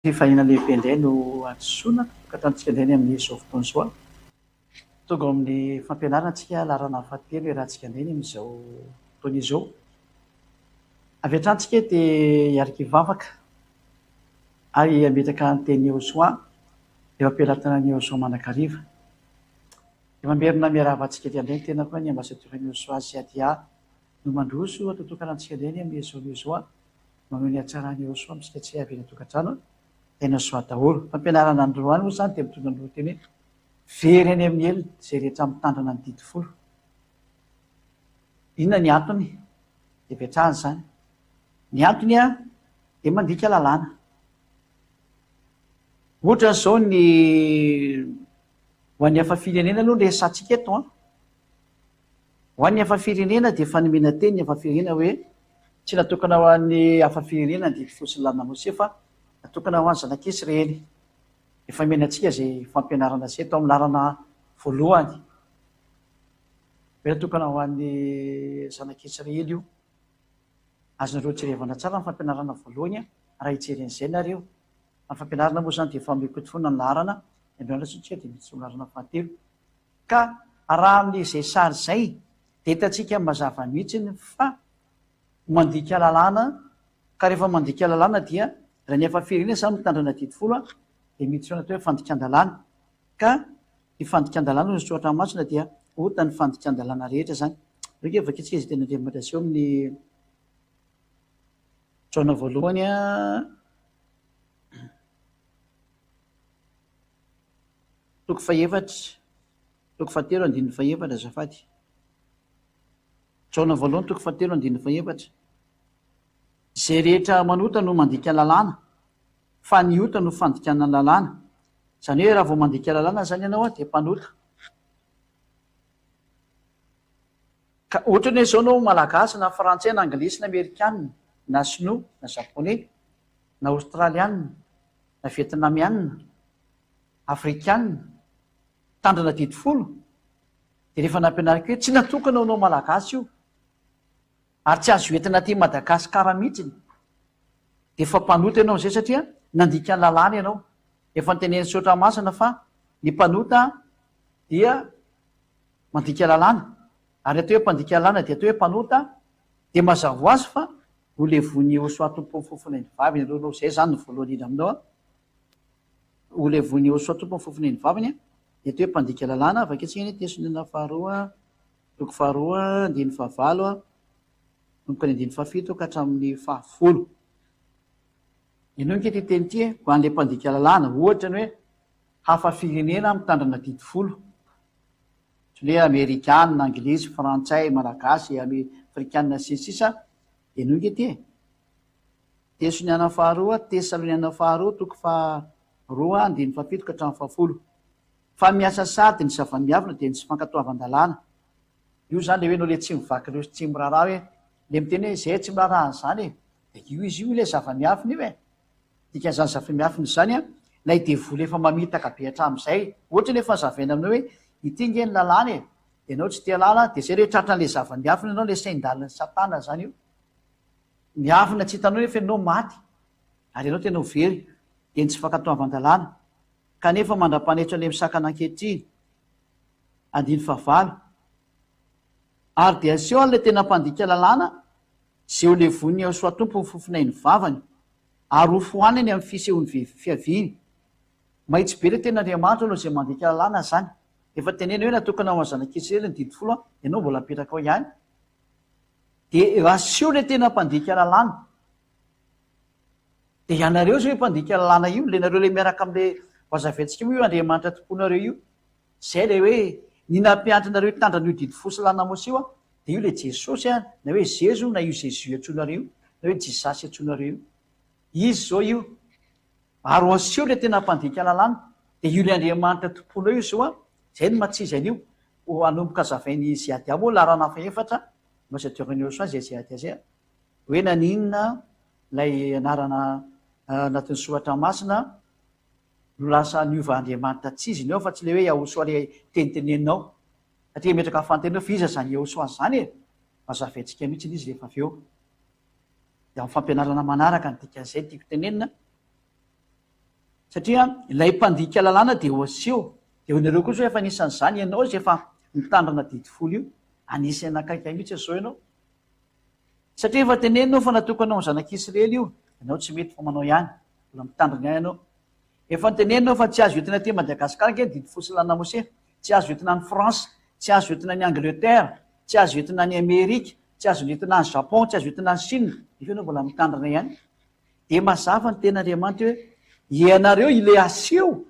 Fifaliana lehibe indray no hadisoana tokantranontsika indray ny amin'izao fotoana izao. Tonga ao amin'ny fampianarana antsika laharana fahatelo iarahantsika indray ny amin'izao fotoana izao. Avy hatrany tsika dia hiaraka hivavaka ary hametraka ny tenin'i Yehosua eo am-pelatanan'i Yehosua mandrakariva. Dia mamerina miarahaba antsika aty indray ny tenako ny ambasadaoran'i Yehosua Ziadia no mandroso atotokana antsika indray ny amin'izao izao. Maneho ny hatsaran'i Yehosua amintsika tsy avy eny an-tokantrano, tena soa daholo. Fampianarana androany moa izany dia mitondra ny lohateny hoe Very any amin'ny helo izay rehetra mitandrina ny didy folo. Inona ny antony? Dia ipetrahana izany. Ny antony dia mandika lalàna. Ohatra izao ny ho an'ny hafa firenena aloha ny resahantsika eto an. Ho an'ny hafa firenena dia efa nomena teny ny hafa firenena hoe tsy natokana ho an'ny hafa firenena ny didy folo sy ny lalàna Mose fa natokana ho an'ny zanak'Israely. Efa nomena antsika izay fampianarana izay tao amin'ny laharana voalohany hoe natokana ho an'ny zanak'Israely io. Azonareo jerevana tsara ny fampianarana voalohany raha hijery an'izay nareo. Ny fampianarana moa izany dia efa omeko foana ny laharana, ny androany isika dia miditra amin'ny laharana fahatelo. Ka raha amin'izay sary izay dia hitantsika mazava mihitsy fa mandika lalàna, ka rehefa mandika lalàna dia raha ny hafa firenena izany mitandrina didy folo dia miditra ao anaty hoe fandikan-dalàna, ka ny fandikan-dalàna hoy ny soratra masina dia ota ny fandikan-dalàna rehetra izany. Aleo ange vakintsika izay tenin'Andriamanitra aseho amin'ny Jaona voalohany a. Toko fahefatra, toko fahatelo andininy fahefatra azafady. Jaona voalohany toko fahatelo andininy fahefatra. Izay rehetra manota no mandika lalàna, fa ny ota no fandikana ny lalàna. Izany hoe raha vao mandika lalàna izany ianao dia mpanota. Ka ohatrany hoe izao ianao Malagasy na Frantsay na Anglisy na Amerikana na Sinoa na Japoney na Aostraliana na Vietnamiana, Afrikana, mitandrina didy folo, dia rehefa nampianariko hoe tsy natokana ho anao Malagasy io, ary tsy azo entina aty Madagascar mihitsiny, dia efa mpanota ianao amin'izay satria nandika ny lalàna ianao. Efa notenenin'ny Soratra Masina fa ny mpanota dia mandika lalàna, ary ny atao hoe mpandika lalàna dia atao hoe mpanota, dia mazava ho azy fa ho levon'i Yehosua Tompon'ny fofon'ain'ny vaviny aloha ianao, izay izany no voalohany indrindra aminao an. Ho levon'i Yehosua Tompon'ny fofon'ain'ny vaviny an, ny atao hoe mpandika lalàna, vakintsika anie Tesaloniana faharoa, toko faharoa, andininy fahavalo, manomboka ny andininy fahafito ka hatramin'ny fahafolo. Henoy ange ity teny ity e, ho an'ilay mpandika lalàna, ohatra ny hoe hafa firenena mitandrina didy folo, ohatry ny hoe amerikana, anglisy, frantsay, malagasy, afrikana sy ny sisa, henoy ange ity e. Tesaloniana faharoa, Tesaloniana faharoa, toko faharoa, andininy fahafito ka hatramin'ny fahafolo. Fa miasa sady ny zava-miavina dia ny tsy fankatoavan-dalàna. Io izany ilay hoe ianao ilay tsy mivaky ireo sy tsy miraharaha hoe, ilay miteny hoe izay tsy miraharaha an'izany e. Dia io izy io ilay zava-miafina io e. Dikan'izany zava-miafina izany an, ilay devoly efa mamitaka be hatramin'izay. Ohatra nefa hazavaina aminao hoe ity nge ny lalàna e, dia ianao tsy te halala, dia izay re tratran'ilay zava-miafina ianao, ilay sain-dalin'i satana izany io. Miafina tsy hitanao nefa ianao maty, ary ianao tena ho very, dia ny tsy fankatoavan-dalàna. Kanefa mandra-panetry an'ilay misakana ankehitriny. Andininy fahavalo. Ary dia aseho an'ilay tena mpandika lalàna Izay ho levonin'i Yahoshuah Tompo ny fofonain'ny vavany, ary ho foanany amin'ny fisehoan'ny fiaviany. Mahitsy be ilay tenin'Andriamanitra aloha izay mandika lalàna izany. Efa teneno hoe natokana ho an'ny zanak'Israely ny didy folo an, ianao mbola apetraka ao ihany. Dia aseho ilay tena mpandika lalàna. Dia ianareo izao io mpandika lalàna io, ilay nareo ilay miaraka amin'ilay vazaventsika moa io Andriamanitra tomponareo io. Izay ilay hoe ny nampianatra anareo hitandrina io didy folo sy lalàna Mosesy io dia io ilay Jesosy an, na hoe Zezo na io Jésus antsoinareo io, na hoe Jisasy antsoinareo io. Izy izao io. Ary ho aseho ilay tena mpandika lalàna, dia io ilay Andriamanitra tomponao io izao an, izay no maha-tsy izy an'io. Ho hanomboka hazavain'i Ziadia moa laharana fahefatra, Ambassadeur Neosoa izay Ziadia izay, hoe naninona ilay anarana anatin'ny soratra masina no lasa niova Andriamanitra tsy izy ny ao fa tsy ilay hoe Yahosoa ilay teniteneninao. Satria metraka fanontaniana hoe fa iza izany Yahosoa izany e? Mazavaintsika mihitsy izy rehefa avy eo. Dia amin'ny fampianarana manaraka ny dikan'izay tiako tenenina. Satria ilay mpandika lalàna dia ho aseho. Dia hoy nareo kosa hoe efa anisan'izany ianao izay efa mitandrina didy folo io. Anisan'ny akaiky mihitsy izao ianao. Satria efa teneninao fa natokana ho an'ny zanak'Israely io. Ianao tsy mety fa manao ihany. Mbola mitandrina ihany ianao. Efa noteneninao fa tsy azo entina aty Madagascar ange ny didy folo sy lalàna Mosesy. Tsy azo entina any France, tsy azo entina any Angleterre, tsy azo entina any Amerika, tsy azo entina any Japon, tsy azo entina any Chine. Nefa ianao mbola mitandrina ihany. Dia mazava ny tenin'Andriamanitra hoe ianareo ilay aseho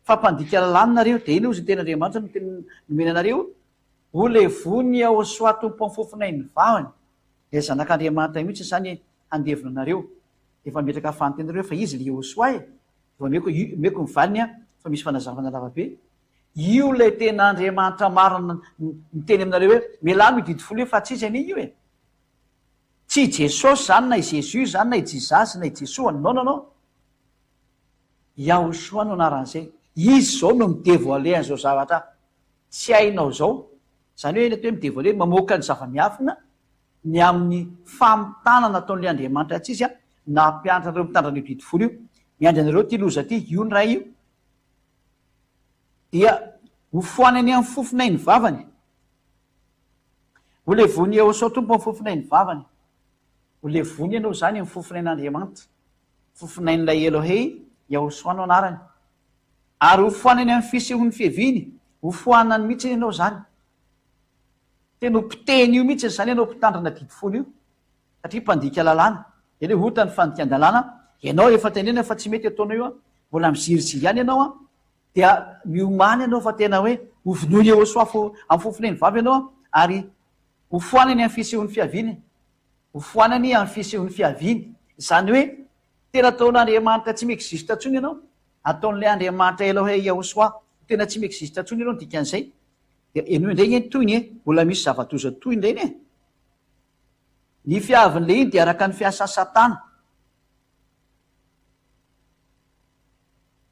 fa mpandika lalàna nareo. Dia inona ozy ny tenin'Andriamanitra no teny nomena anareo? Ho levon'i Yahoshuah Tompo amin'ny fofonain'ny vavany. Ilay Zanak'Andriamanitra mihitsy izany handevona anareo. Efa mametraka fanontaniana nareo fa iza ilay Yahoshuah e? Efa omeko omeko ny valiny an, fa misy fanazavana lava be. Io ilay tena Andriamanitra marina miteny aminareo hoe mialà amin'io didy folo io fa tsy izy anie io e. Tsy i Jesosy izany na i Jesus izany na i Jesus na i Jesoa, non non non. Yahushua no anaran'izay. Izy izao no mi-devoiler an'izao zavatra tsy hainao izao. Izany hoe ny atao hoe mi-devoiler, mamoaka ny zava-miafina ny amin'ny famitana nataon'ilay Andriamanitra tsy izy nampianatra anareo mitandrina an'io didy folo io. Miandry anareo ity loza ity, io ny Ray io. Dia hofoanany amin'ny fofonay ny vavany. Ho levon'i Yehosua Tompo amin'ny fofonay ny vavany. Ho levony ianao izany amin'ny fofonain'Andriamanitra. Fofonain'ilay Elohei, Yahosua no anarany. Ary hofoanany amin'ny fisehon'ny fiaviany. Hofoanany mihitsy ianao izany. Tena ho potehiny io mihitsy izany ianao mpitandrina didy folo io. Satria mpandika lalàna. Eny hoe ota ny fandikan-dalàna. Ianao efa tenenina fa tsy mety ataonao io an. Mbola miziriziry ihany ianao an. Dia miomàna ianao fa tena hoe hovonoin'i Yehosua fo amin'ny fofon'eny vavy ianao ary hofoanany amin'ny fisehon'ny fiaviany. Hofoanany amin'ny fisehon'ny fiaviany. Izany hoe tena ataon'Andriamanitra tsy mi-existe intsony ianao. Ataon'ilay Andriamanitra Elohei Yehosua ho tena tsy mi-existe intsony ianao ny dikan'izay. Dia henoy indray ange ny tohiny e! Mbola misy zava-doza tohiny ireny e! Ny fiavin'ilay iny dia araka ny fiasan'i Satana.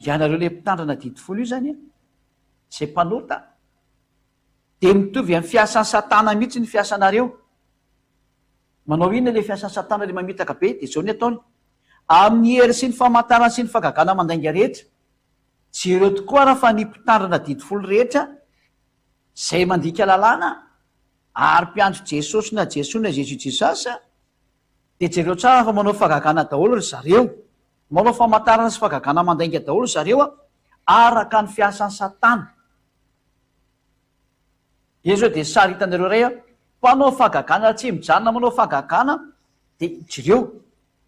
Ianareo ilay mpitandrina didy folo io izany an, izay mpanota, dia mitovy amin'ny fiasan'i Satana mihitsy ny fiasanareo. Manao inona ilay fiasan'i Satana ilay mamitaka be? Dia izao ny ataony, amin'ny hery sy ny famantarana sy ny fahagagana mandainga rehetra. Jereo tokoa ara fa ny mpitandrina didy folo rehetra izay mandika lalàna ary mpiantso Jesosy na Jesoa na Jesus Jesus dia jereo tsara fa manao fahagagana daholo ry zareo. Manao famantarana sy fahagagana mandainga daholo ry zareo araka ny fiasan'i Satana. Eo zao dia sary hitanareo iray a, mpanao fahagagana tsy mijanona manao fahagagana dia jereo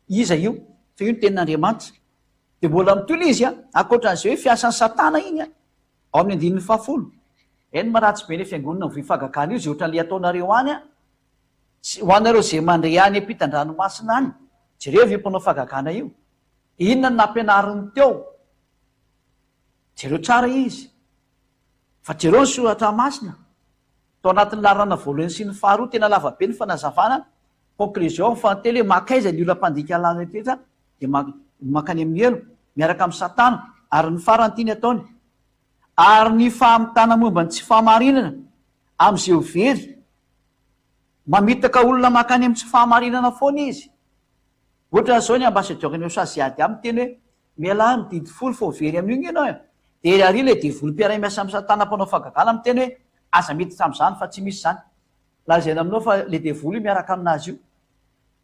iza io fa io ny tenin'Andriamanitra. Dia mbola mitohy ilay izy a, ankoatran'izay hoe fiasan'i Satana iny a, ao amin'ny andininy fahafolo. Eny maharatsy be ilay fiangonana mivoy fahagagana io izay ohatran'ilay ataonareo any a, Tsy ho anareo izay mandre any ampitan-dranomasina any, jerevo io mpanao fahagagana io. Inona no nampianariny teo? Jereo tsara izy. Fa jereo ny soratra masina. Tao anatin'ny laharana voalohany sy ny faharoa, tena lava be ny fanazavana, conclusion, fahatelo hoe mankaiza ny olona mpandika lalana rehetra dia mankany amin'ny helo, miaraka amin'i Satana, ary ny farany tiany ataony. Ary ny fahamitana momba ny tsy fahamarinana amin'izay ho very, Mamitaka olona mankany amin'ny tsy fahamarinana foana izy. Ohatran'izao ny ambassadeur-n'i usa Ziad Aminy teny hoe, mialà amin'ny didy folo fa ho very amin'io nge ianao e! Dia ary ilay devoly mpiara-miasa amin'i satana mpanao fahagagana miteny hoe, aza miditra amin'izany fa tsy misy izany. Lazaina aminao fa ilay devoly io miaraka aminazy io.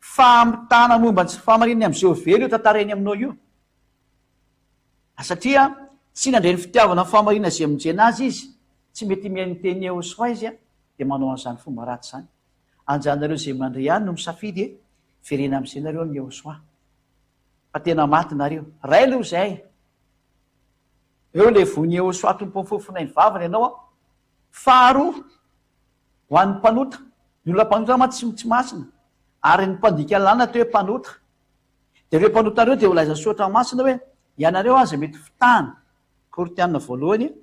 Famitana momba ny tsy fahamarinana amin'izay ho very io tantarainy aminao io. Satria tsy nandre ny fitiavana ny fahamarinana izay hamonjena azy izy, tsy mety mihaino ny tenin'i Yehosua izy dia manao an'izany fomba ratsy izany. Anjaranareo izay mandre ihany no misafidy e, verena amin'izay nareo amin'i Yehosua. Fa tena maty nareo. Ray aloha izay. Eo ilay voin'i Yehosua Tompon'ny fofonay ny vavany ianao an. Faharoa, ho an'ny mpanota. Ny olona mpanota mantsy tsy masina. Ary ny mpandika lalàna atao hoe mpanota. Dia ireo mpanota ireo dia ho lazain'ny Soratra Masina hoe, Ianareo aza mety fitahana. Korintiana voalohany.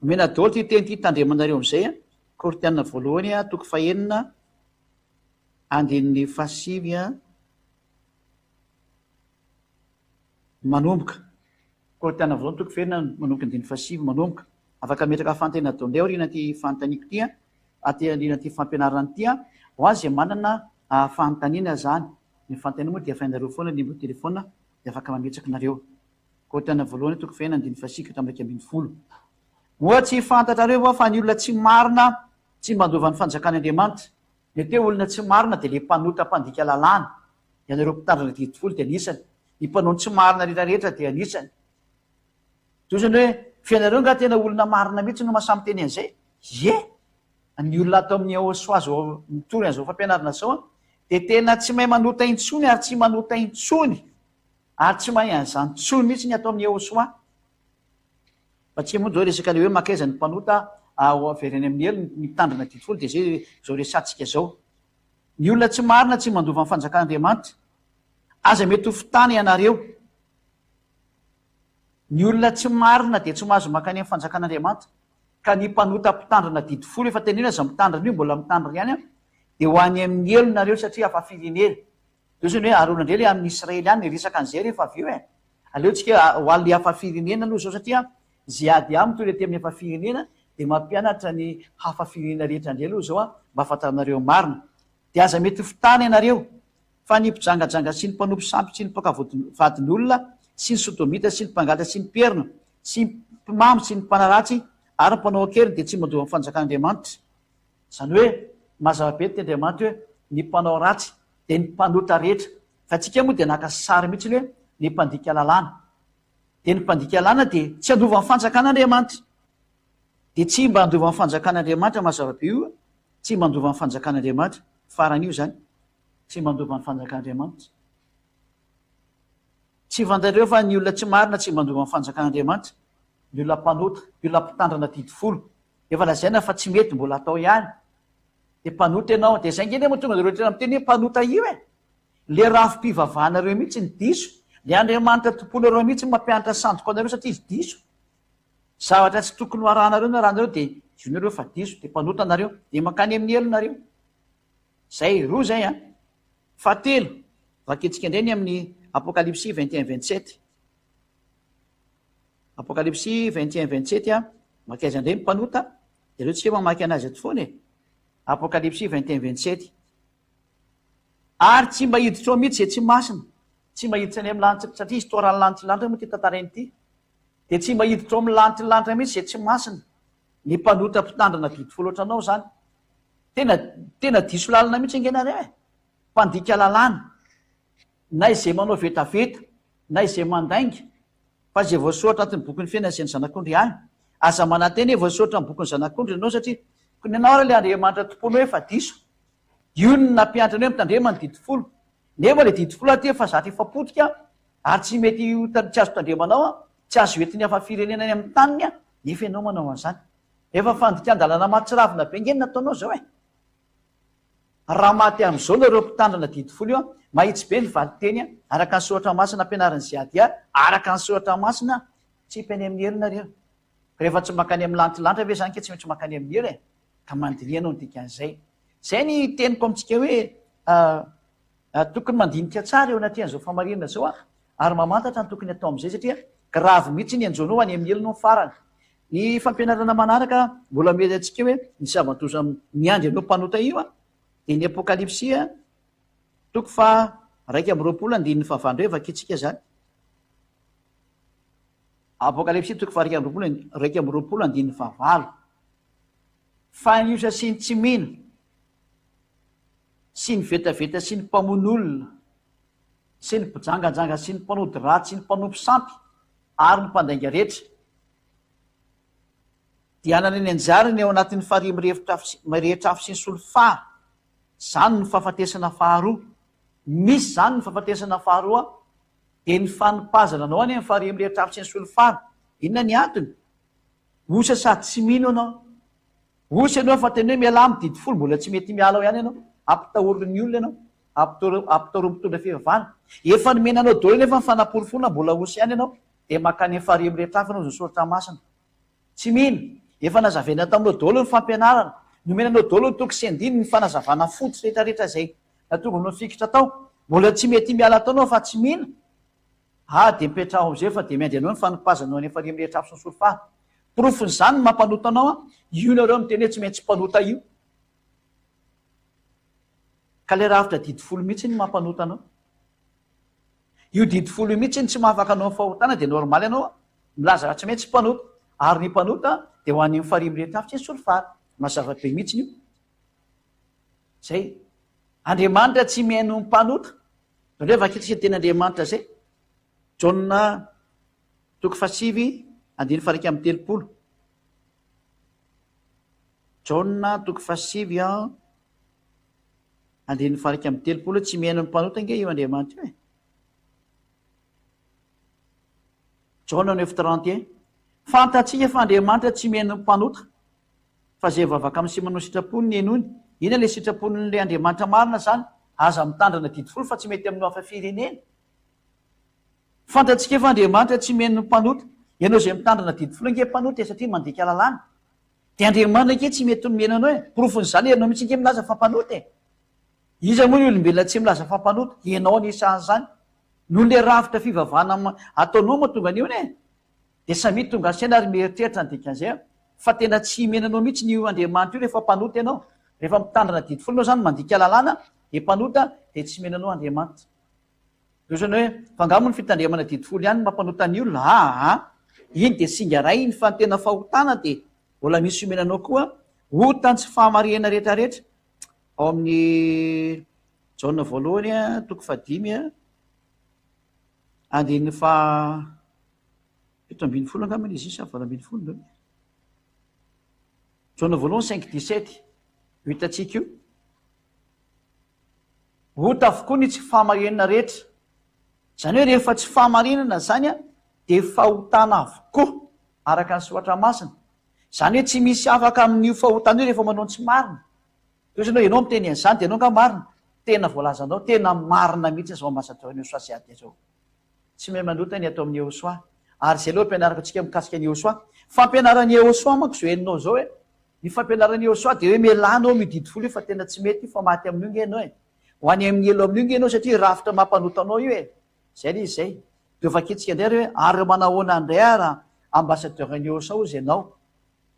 Omena daholo ity teny ity, tandremanareo amin'izay. Korintiana voalohany, toko fahenina, andininy fahasivy, manomboka. Korintiana voalohany, toko fahenina, manomboka andininy fahasivy, manomboka. Afaka ametraka fanontaniana daholo indray aorian'ity fanontaniako ity. Aty aorian'ity fampianarana ity an, ho azy izay manana fanontaniana izany, ny fanontaniana moa dia efa hainareo foana ny numéro téléphone. Dia afaka mametraka nareo. Korintiana voalohany toko fahenina andininy fahasivy ka hatramin'ny 11. Moa tsy fantatrareo va fa ny olona tsy marina tsy mba handova ny fanjakan' Andriamanitra? Mety hoe olona tsy marina dia le mpanota mpandika lalàna, ianareo mpitandrina didy folo dia anisany, ny mpanao ny tsy marina rehetra rehetra dia anisany. Toy izany hoe, f'ianareo nga tena olona marina mihitsy no mahasahy miteny an'izay? Ie! Ny olona ato amin'ny Eosoa zao mitory an'izao fampianarana izao dia tena tsy mahay manota intsony ary tsy manota intsony ary tsy mahay an'izany intsony mihitsy ny ato amin'ny Eosoa. Fa tsy moa zao resaka le hoe makaiza ny mpanota ao avereny amin'ny helo ny mpitandrina didy folo dia zay zao resatsika zao. Ny olona tsy marina tsy mandova ny fanjakan'Andriamanitra. Aza mety ho fitana ianareo. Ny olona tsy marina dia tsy mahazo makany amin'ny fanjakan'Andriamanitra. Ka ny mpanota mpitandrina didy folo efa teneno aza mitandrina io mbola mitandrina ihany an, dia ho any amin'ny helo nareo satria hafa firenena. Zao zany hoe Arona indray le amin'ny Israely any niresaka an'izay rehefa avy eo e. Aleo tsika ho an'le hafa firenena aloha zao satria ze ady aminy toy le aty amin'ny hafa firenena dia mampianatra ny hafa firenena rehetra indray aloha zao an mba hahafantaranareo ny marina. Dia aza mety ho fitana ianareo fa ny mpijangajanga sy ny mpanompo sampy sy ny mpaka vadin'olona sy ny sodomita sy ny mpangalatra sy ny mpierina sy ny mpimamo sy ny mpanaratsy ary ny mpanao an-keriny dia tsy mandova ny fanjakan'Andriamanitra. Izany hoe mazava be ny tenin'Andriamanitra hoe ny mpanao ratsy dia ny mpanota rehetra. Fa antsika moa dia naka sary mihitsy hoe ny mpandika lalàna. Dia ny mpandika lalàna dia tsy handova ny fanjakan'Andriamanitra. Dia tsy mba handova ny fanjakan'Andriamanitra mazava be io, tsy mba handova ny fanjakan'Andriamanitra. Farany io izany. Tsy mba handova ny fanjakan'Andriamanitra. Tsy fantatrareo fa ny olona tsy marina tsy mba handova ny fanjakan'Andriamanitra. Ny olona mpanota, ny olona mpitandrina didy folo. Efa lazaina fa tsy mety mbola atao ihany. Dia mpanota ianao. Dia izay ange anie mahatonga anareo tena miteny hoe mpanota io e! Le rafi-pivavahanareo mihitsy no diso. Le Andriamanitra tomponareo mihitsy no mampianatra sandoka anareo satria izy diso. Zavatra tsy tokony ho arahanareo no arahanareo dia io nareo fa diso. Dia mpanota nareo. Dia mankany amin'ny helo nareo. Zay, roa zay an. Fahatelo, vakintsika indray ny amin'ny Apokalypsy 21 27. Apokalypsy 21 27 an, mankaiza indray ny mpanota? Dia aleo tsika mamaky anazy eto foana e. Apokalypsy 21 27. Ary tsy mba hiditra ao mihitsy izay tsy masina, tsy mba hiditra any amin'ny lanitra, satria histoire ny lanitra lanitra moa ity tantaraina ity. Dia tsy mba hiditra ao amin'ny lanitra lanitra mihitsy izay tsy masina. Ny mpanota mpitandrina didy folo ohatranao izany. Tena tena diso lalana mihitsy ange nareo e! Mpandika lalàna, na izay manao vetaveta, na izay mandainga, fa izay voasoratra anatin'ny bokin'ny fiainana izay ny zanak'ondry ihany. Aza manantena hoe voasoratra amin'ny bokin'ny zanak'ondry ianao satria koa ny anao ary ilay Andriamanitra tomponao efa diso. Io no nampianatra anao hoe mitandrema ny didy folo. Nefa ilay didy folo aty efa zatra efa potika ary tsy mety ho tsy azo tandremanao, tsy azo entin'ny hafa firenena any amin'ny taniny nefa ianao manao an'izany. Efa fandikan-dalàna mahatsiravina be nge ny nataonao zao e! Raha maty amin'izao nareo mpitandrina didy folo io an, mahitsy be ny valinteny an, araka ny soratra masina ampianarin'i Ziadia, araka ny soratra masina, tsipy any amin'ny helo nareo. Rehefa tsy mankany amin'ny lantilanitra ve zany ke tsy maintsy mankany amin'ny helo e? Ka mandiniha anao ny dikan'izay. Zay ny teniko amintsika hoe Tokony mandinika tsara eo anatrehan'izao famarinana izao aho ary mamantatra ny tokony atao amin'izay satria grave mihitsy ny anjo anao any amin'ny helo no farany. Ny fampianarana manaraka mbola omena antsika hoe ny zava-doza miandry anao mpanota io dia ny Apokalypsy toko faha 21 andininy fahavalo indray vakintsika izany. Apokalypsy toko faha 21 andininy fahavalo. Fa ny osa sy ny tsy mino. sy ny vetaveta sy ny mpamono olona sy ny mpijangajanga sy ny mpanody ratsy sy ny mpanompo sampy ary ny mpandainga rehetra dia hanana ny anjarany ao anatin'ny farihy mirehitra afo sy ny solifara. Izany no fahafatesana faharoa. Misy izany ny fahafatesana faharoa dia ny fanipazana anao any amin'ny farihy mirehitra afo sy ny solifara. Inona ny antony? Osa sady tsy mino ianao. Osa ianao fa tena hoe mialà amin'ny didy folo, mbola tsy mety miala ao ihany ianao, ampitahorin'ny olona ianao, ampitahorin'ny mpitondra fivavahana. Efa nomena anao daholo nefa ny fanaporofoana mbola osa ihany ianao, dia mankany amin'ny farihy mirehitra hafa ianao izao soratra masina. Tsy mino. Efa nazavaina taminao daholo ny fampianarana, nomena anao daholo ny toko sy andininy, ny fanazavana fototra rehetra rehetra izay nahatonga anao nifikitra tao. Mbola tsy mety miala tao ianao fa tsy mino. Ah dia mipetraha ao amizay fa dia miandry anao ny fanipazana eo any farihy mirehitra afo sy ny solfa. Porofon'izany ny mampanota anao an, io nareo miteny hoe tsy maintsy mpanota io. Ka le rafitra didy folo mihitsy ny mampanota anao. Io didy folo io mihitsy tsy mahafaka anao amin'ny fahotana dia normal ianao milaza raha tsy maintsy mpanota. Ary ny mpanota dia ho any amin'ny farihy mirehitra afo tsy ny solifara. Mazava be mihitsy io. Zay. Andriamanitra tsy mihaino ny mpanota. Indreo vakitsika ny tenin'Andriamanitra zay. Jaona toko fahasivy andininy faha 31. Jaona toko fahasivy andininy faha 31, tsy mihaino ny mpanota ange io Andriamanitra io e. Jaona neuf 31, Fantatsika fa Andriamanitra tsy mihaino ny mpanota, fa izay vavaka amin'ny sy manao sitrapony ny henoiny. Inona ilay sitrapon'ilay Andriamanitra marina izany? Aza mitandrina didy folo fa tsy mety amin'ny hafa firenena. Fantatsika fa Andriamanitra tsy mihaino ny mpanota. Ianao izay mitandrina didy folo ange mpanota e, satria mandika lalàna. Dia Andriamanitra ange tsy mety mihaino anao e. Porofon'izany ianao mihitsy ange milaza fa mpanota e. Iza moa ny olombelona tsy milaza fa mpanota? Ianao anisan'izany. Noho ilay rafitra fivavahana ataonao mahatonga an'io anie. Dia samia tonga saina ary mieritreritra ny dikan'izay an. Fa tena tsy himena anao mihitsy io Andriamanitra io rehefa mpanota ianao. Rehefa mitandrina didy folo ianao izany mandika lalàna dia mpanota dia tsy mena anao Andriamanitra. Eo zany hoe, fa angaha moa ny fitandremana didy folo ihany no mampanota ny olona? Aa! Iny dia singa iray iny fa ny tena fahotana dia mbola misy omena anao koa, ota ny tsy fahamarihana rehetrarehetra. Ao amin'ny Jaona voalohany toko fahadimy andininy faha 17 angamba izy io sa 18 Jaona voalohany cinq dix-sept io hitantsika io. Ota avokoa ny tsy fahamarinana rehetra. Izany hoe rehefa tsy fahamarinana izany dia fahotana avokoa araka ny soratra masina. Izany hoe tsy misy afaka amin'io fahotana io rehefa manao ny tsy marina. Toy izany hoe ianao miteny an'izany dia ianao angaha marina? Tena voalazanao, tena marina mihitsy izao ambasadaorin'i Yehosua sy Ady izao. Tsy mahay manota ny ato amin'i Yehosua. Ary izay aloha ampianariko antsika mikasika an'i Yehosua. Fampianaran'i Yehosua manko izao henonao izao hoe Ny fampianaran'i Yehosua dia hoe mialà anao amin'io didy folo io fa tena tsy mety io fa maty amin'io nge ianao e. Ho any amin'ny helo amin'io nge ianao satria rafitra mampanota anao io e. Izay ilay izy izay. Dia vakintsika indray ary hoe ary manahoana indray ary raha ambassadeur-n'i Yehosua hozy ianao?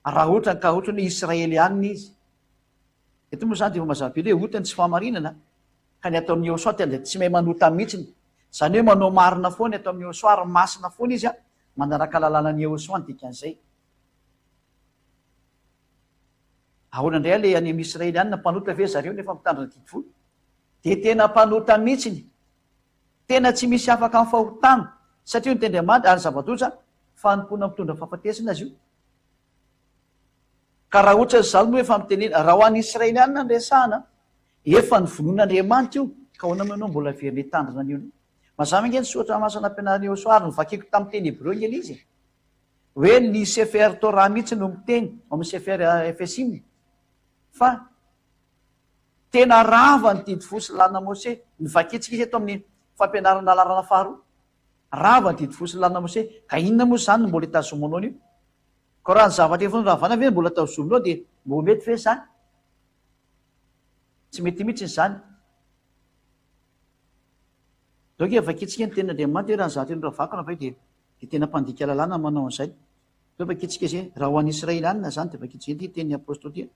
Raha ohatra ka ohatra hoe Israelianina izy. Eto moa izany dia efa mazava be hoe ota ny tsy fahamarinana ka ny ato amin'i Yehosua dia tsy mahay manota mihitsiny. Izany hoe manao marina foana ny ato amin'i Yehosua ary masina foana izy manaraka lalànan'i Yehosua ny dikan'izay. Ahoana indray ilay any amin'ny Israely any, na mpanota ve zareo nefa mitandrina didy folo? Dia tena mpanota mihitsiny. Tena tsy misy afaka amin'ny fahotana. Satria ny tendry ary zava-doza, fanompoana mitondra fahafatesana izy io. Ka raha ohatra izany moa efa mitenena, raha ho an'ny Israelianina no resahana, efa novonoin'Andriamanitra io, ka ahoana moa ianao mbola averina hitandrina an'io indray? Mazava ange ny soratra masina nampianarin'i Yehosua ary novakiko tamin'ny teny hebreo ange ilay izy e. Hoe ny Sefer Torah mihitsy no miteny ao amin'ny Sefer Efesim fa tena rava ny didy folo sy lalàna Mose. Novakintsika izy eto amin'ny fampianarana laharana faharoa. Rava ny didy folo sy lalàna Mose. Ka inona moa izany no mbola itazomanao an'io? Koa raha ny zavatra efa noravana ve no mbola tazominao dia mbo mety ve izany? Tsy mety mihitsy izany. Donc vakintsika ny tenin'Andriamanitra hoe raha ny zavatra noravako na dia Dia tena mpandika lalàna manao an'izay. Zao vakintsika izay, raha ho an'i Israelianina izany dia vakintsika ity tenin'ny Apostoly ity.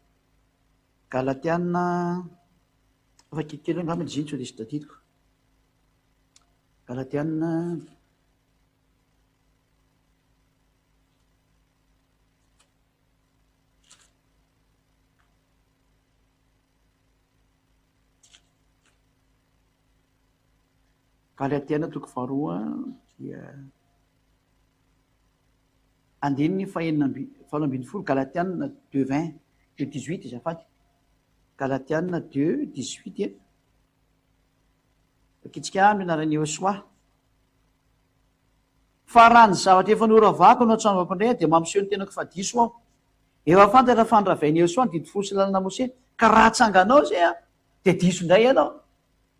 Galatiana, vakiko kely angamba izy iny sao dia tsy tadidiko. Galatiana Galatiana toko faharoa dia andininy fahenina amby 18, Galatiana deux vingt deux 18 azafady, Galatiana deux 18 Vakintsika amin'ny anaran'i Yehosua. Fa raha ny zavatra efa noravako no atsangako indray dia mampiseho ny tenako fa diso aho. Efa fantatra fa niravain'i Yehosua ny didy folo sy lalana Mose, ka raha atsanganao izay dia diso indray ianao.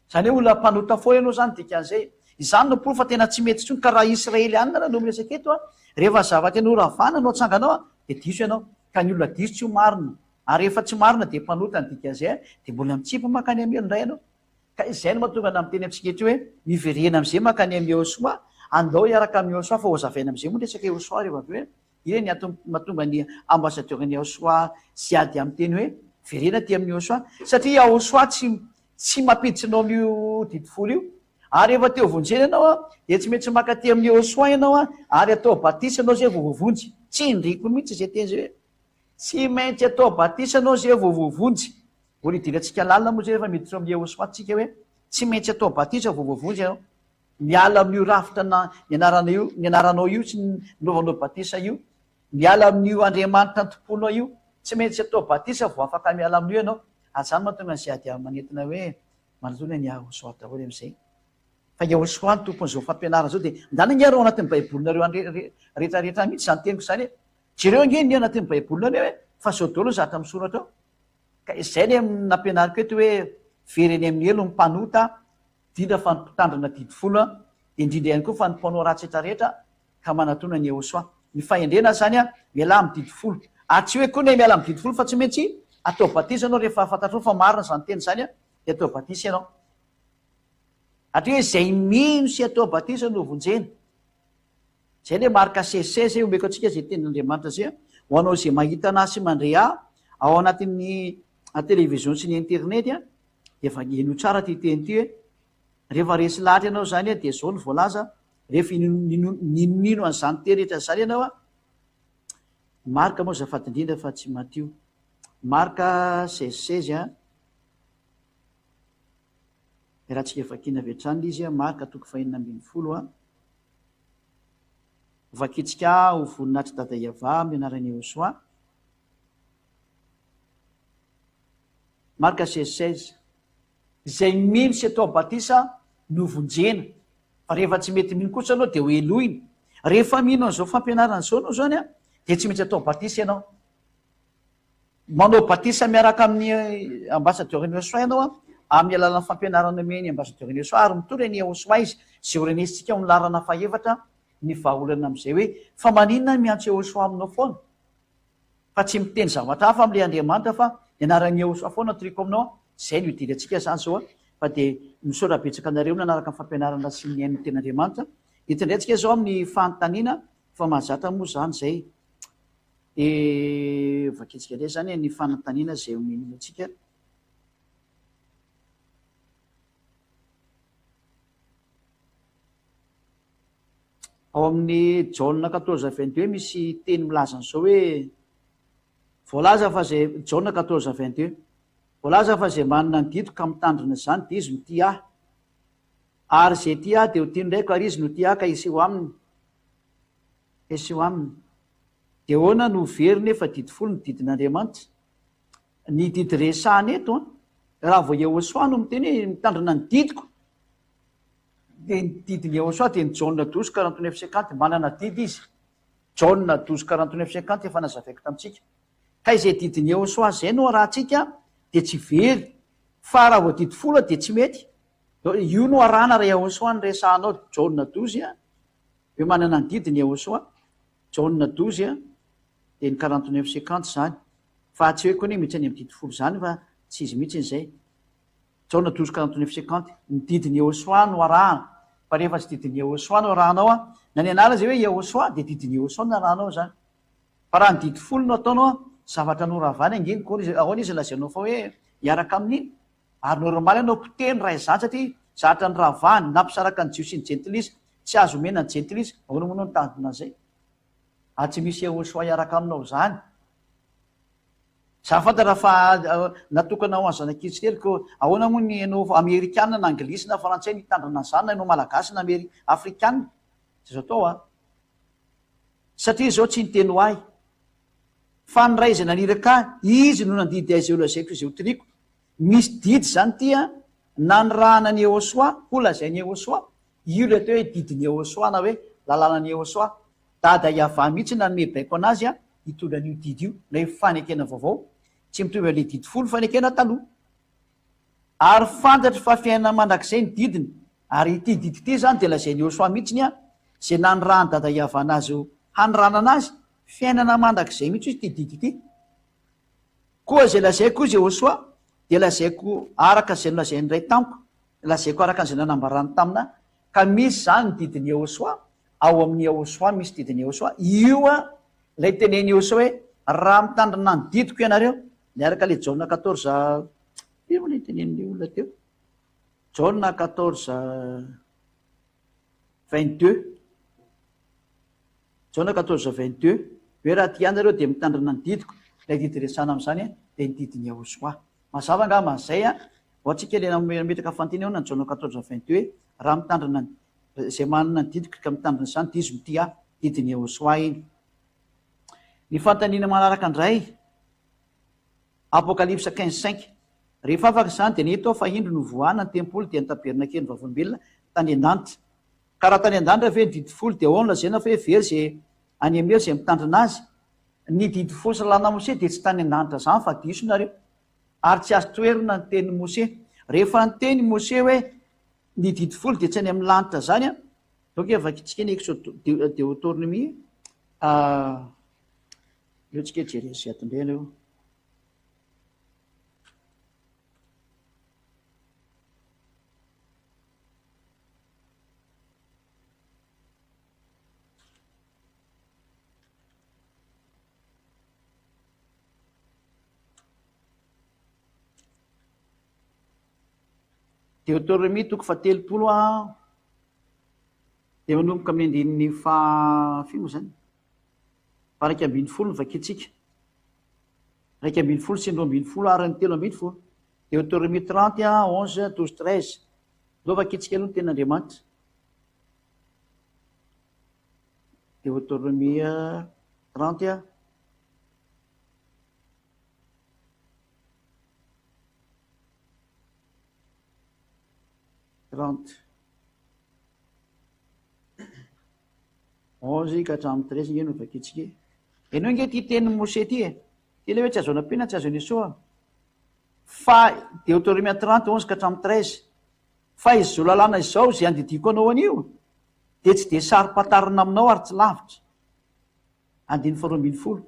Izany hoe olona mpanota foana ianao izany dikan'izay. Izany no porofo fa tena tsy mety intsony ka raha Israelianina no miresaka eto an, rehefa zavatra noravana no atsanganao an, dia diso ianao. Ka ny olona diso tsy ho marina. Ary rehefa tsy marina dia mpanota ny dikan'izay an, dia mbola mitsipy mankany amin'ny helo indray ianao. Ka izay no mahatonga anah miteny amintsika eto hoe miverena amin'izay mankany amin'i Yehosua, andao hiaraka amin'i Yehosua fa hozavaina amin'izay moa ny resaka Yehosua rehefa avy eo e. Iny ny antony mahatonga ny ambassadeur ny Yahosua Ziady miteny hoe verena aty amin'i Yahosua satria Yahosua tsy tsy mampiditra anao amin'io didy folo io. Ary rehefa te ho vonjena ianao an, dia tsy maintsy maka aty amin'i Yehosua ianao an, ary atao batisa ianao izay vao voavonjy. Tsindriko mihitsy izay teny izay hoe, tsy maintsy atao batisa ianao izay vao voavonjy. Mbola hidirantsika lalina moa izay rehefa miditra ao amin'i Yehosua tsika hoe, tsy maintsy atao batisa vao voavonjy ianao. Miala amin'io rafitra na nianarana io, nianaranao io sy nanaovanao batisa io. Miala amin'io Andriamanitra antompoanao io. Tsy maintsy atao batisa vao afaka miala amin'io ianao. Ary izany mahatonga an'izay ady manentana hoe manatona an'i Yahosoa daholo amin'izay. Fa Yahosoa no tompon'izao fampianarana izao dia ndana ange areo ao anatin'ny baibolinareo any rehetra rehetra mihitsy izany teniko izany e. Jereo ange ny anatin'ny baibolinareo e, fa izao daholo ny zavatra misoratra ao. Ka izay ilay nampianariko eto hoe very eny amin'ny helo ny mpanota, indrindra fa ny mpitandrina didy folo, dia indrindra ihany koa fa ny mpanao ratsy rehetra rehetra ka manatona an'i Yehosua. Ny fahendrena izany an, mialà amin'ny didy folo. Ary tsy hoe koa ny miala amin'ny didy folo fa tsy maintsy atao batisa ianao rehefa fantatrao fa marina izany teny izany an, dia atao batisa ianao. Satria hoe izay mino sy atao batisa no vonjena. Izay ilay marika 16 16 omeko antsika izay tenin'Andriamanitra izay an, ho anao izay mahita anà sy mandre ahy ao anatin'ny télévision sy ny internet an, dia efa henoy tsara ity teny ity hoe rehefa resy lahatra ianao izany an, dia izao no voalaza, Rehefa ninonino an'izany teny rehetra izany ianao an, Marka moa azafady indrindra fa tsy Matio. Marka 16 16 an, raha tsika vakiana avy hatrany ilay izy an, Marka toko fahenina ambinifolo an, vakintsika ho voninahitr'i Dada Yavah amin'ny anaran'i Yehosua. Marka 16 16. Izay mino sy atao batisa no vonjena, fa rehefa tsy mety mino kosa ianao dia ho helohina. Rehefa mino an'izao fampianarana izao ianao izany dia tsy maintsy atao batisa ianao. Manao batisa miaraka amin'ny ambassadeur ny Yehosua ianao amin'ny alalan'ny fampianarana omen'ny ambassadeur ny Yehosua ary mitory an'i Yehosua izy izay ho renesintsika ao amin'ny laharana fahefatra ny vahaolana amin'izay hoe fa maninona miantso Yehosua aminao foana? Fa tsy miteny zavatra hafa amin'ilay Andriamanitra fa ny anaran'i Yehosua foana toriko aminao an, izay no idirantsika izany izao an, fa dia misaotra betsaka anareo nanaraka ny fampianarana sy nihaino ny tenin'Andriamanitra. Eto indray tsika izao amin'ny fanontaniana fa mahazatra moa izany izay. Dia vakintsika indray izany ny fanontaniana izay omeny antsika. Ao amin'ny Jaona quatorze 22 misy teny milaza an'izao hoe, Voalaza fa izay, Jaona quatorze 22, Voalaza fa izay manana ny didiko ka mitandrina izany dia izy no tia ahy. Ary izay tia ahy dia ho tian'ny Raiko ary izy no tia ahy ka hiseho aminy. Hiseho aminy. Dia ahoana no ho very nefa didy folo ny didin'Andriamanitra? Ny didy resahana eto an, raha vao Yehosua no miteny hoe mitandrina ny didiko, Dia ny didin'i Yehosua dia ny Jaona douze quarante neuf cinquante, manana didy izy, Jaona douze quarante neuf cinquante efa nazavaiko tamintsika. Ka izay didin'i Yehosua izay no arahantsika dia tsy very, fa raha vao didy folo dia tsy mety. Io no arahana raha Yehosua no resahanao, Jaona douze hoe manana ny didiny Yehosua, Jaona douze dia ny quarante neuf cinquante izany, fa tsy hoe koa anie mihitsy any amin'ny didy folo izany fa tsy izy mihitsy izay. Jaona douze quarante neuf cinquante, Ny didin'i Yehosua no arahana, fa rehefa tsy didin'i Yehosua no arahanao an, na ny anarany izay hoe Yehosua dia didin'i Yehosua no arahanao izany. Fa raha ny didy folo no ataonao an, zavatra noravany ange ny koa, ahoana izy lazainao fa hoe hiaraka amin'iny? Ary normal ianao mpiteny raha izany satria zavatra noravany, nampisaraka ny jiosy sy ny jentilisa, tsy azo omena ny jentilisa, ahoana moa ianao nitandrina an'izay? Ary tsy misy Yehosua hiaraka aminao izany. Za fantatra fa natokana ho an'ny zanak'Israely ko ahoana moa ny ianao amerikana na anglisy na frantsay no hitandrina an'izany na ianao malagasy na ameri afrikana tsy azo atao a! Satria izao tsy niteny ho ahy fa ny Ray izay naniraka ahy izy no nandidy ahy izay ho lazaiko izay ho tiriko misy didy izany ity a nanirahana an'i Yehosua ho lazain'i Yehosua io ilay atao hoe didin'i Yehosua na hoe lalànan'i Yehosua Dada Yavah mihitsy nanome baiko anazy hitondra an'io didy io, ilay fanekena vaovao, tsy mitovy amin'ilay didy folo fanekena taloha. Ary fantatro fa fiainana mandrakizay ny didiny, ary ity didy ity izany dia lazain'i Yehosua mihitsiny izay nanirahan'i Dada Yavah anazy ho haniranana azy, fiainana mandrakizay mihitsy ity didy ity. Koa izay lazaiko hoy Yehosua dia lazaiko araka izay nolazain'ny Ray tamiko, lazaiko araka an'izay nanambarany tamina, ka misy izany ny didin'i Yehosua, Ao amin'i Yahoshuah misy didin'i Yahoshuah. Io a ilay tenenin'i Yahoshuah hoe raha mitandrina ny didiko ianareo, miaraka ilay Jaona quatorze, ino moa ilay tenenin'ilay olona teo? Jaona 14 22. Jaona 14 22, hoe raha tia ahy nareo dia mitandrina ny didiko, ilay didy resahana amin'izany dia ny didin'i Yahoshuah. Mazava angamba an'izay an! Ho antsika ilay nametraka fanontaniana eo na Jaona 14 22 hoe raha mitandrina ny, izay manana ny didiko ka mitandrina izany dia izy no tia ahy, didin'i Yahoshuah iny. Ny fanontaniana manaraka indray, Apokalypsa 15 cinq, Rehefa afaka izany dia nahita aho fa indro novohana ny tempoly dia ny tabernakelin'ny vavolombelona tany an-danitra. Ka raha tany an-danitra ve ny didy folo dia ao no lazaina fa hoe very izay any am-helo izay mitandrina azy? Ny didy folo sy lalàna Mose dia tsy tany an-danitra izany fa diso nareo. Ary tsy azo toherina ny tenin'i Mose. Rehefa niteny i Mose hoe ny didy folo dia tsy any amin'ny lanitra izany an, donc vakintsika ny Exode Deotornomie aleo tsika hijery an'izay ato indray aloha. Deoteronomia toko fahatelopolo a dia manomboka amin'ny andininy faha firy moa izany? Faha 11 no vakintsika. 11 sy ny 12 ary ny 13. Deoteronomia 30 a 11 12 13. Ndao vakintsika aloha ny tenin'Andriamanitra. Deoteronomia 30 a 30 11 ka hatramin'ny 13 nge no vakintsika e. Henoy nge ity tenin'i Moshe ity e. Ity ilay hoe tsy azo anampiana, tsy azo anesoana. Fa Deoteronomia 30 11 ka hatramin'ny 13. Fa izao lalàna izao izay andidiako anao anio dia tsy dia saro-pantarina aminao ary tsy lavitra. Andininy faharoa ambin'ny folo.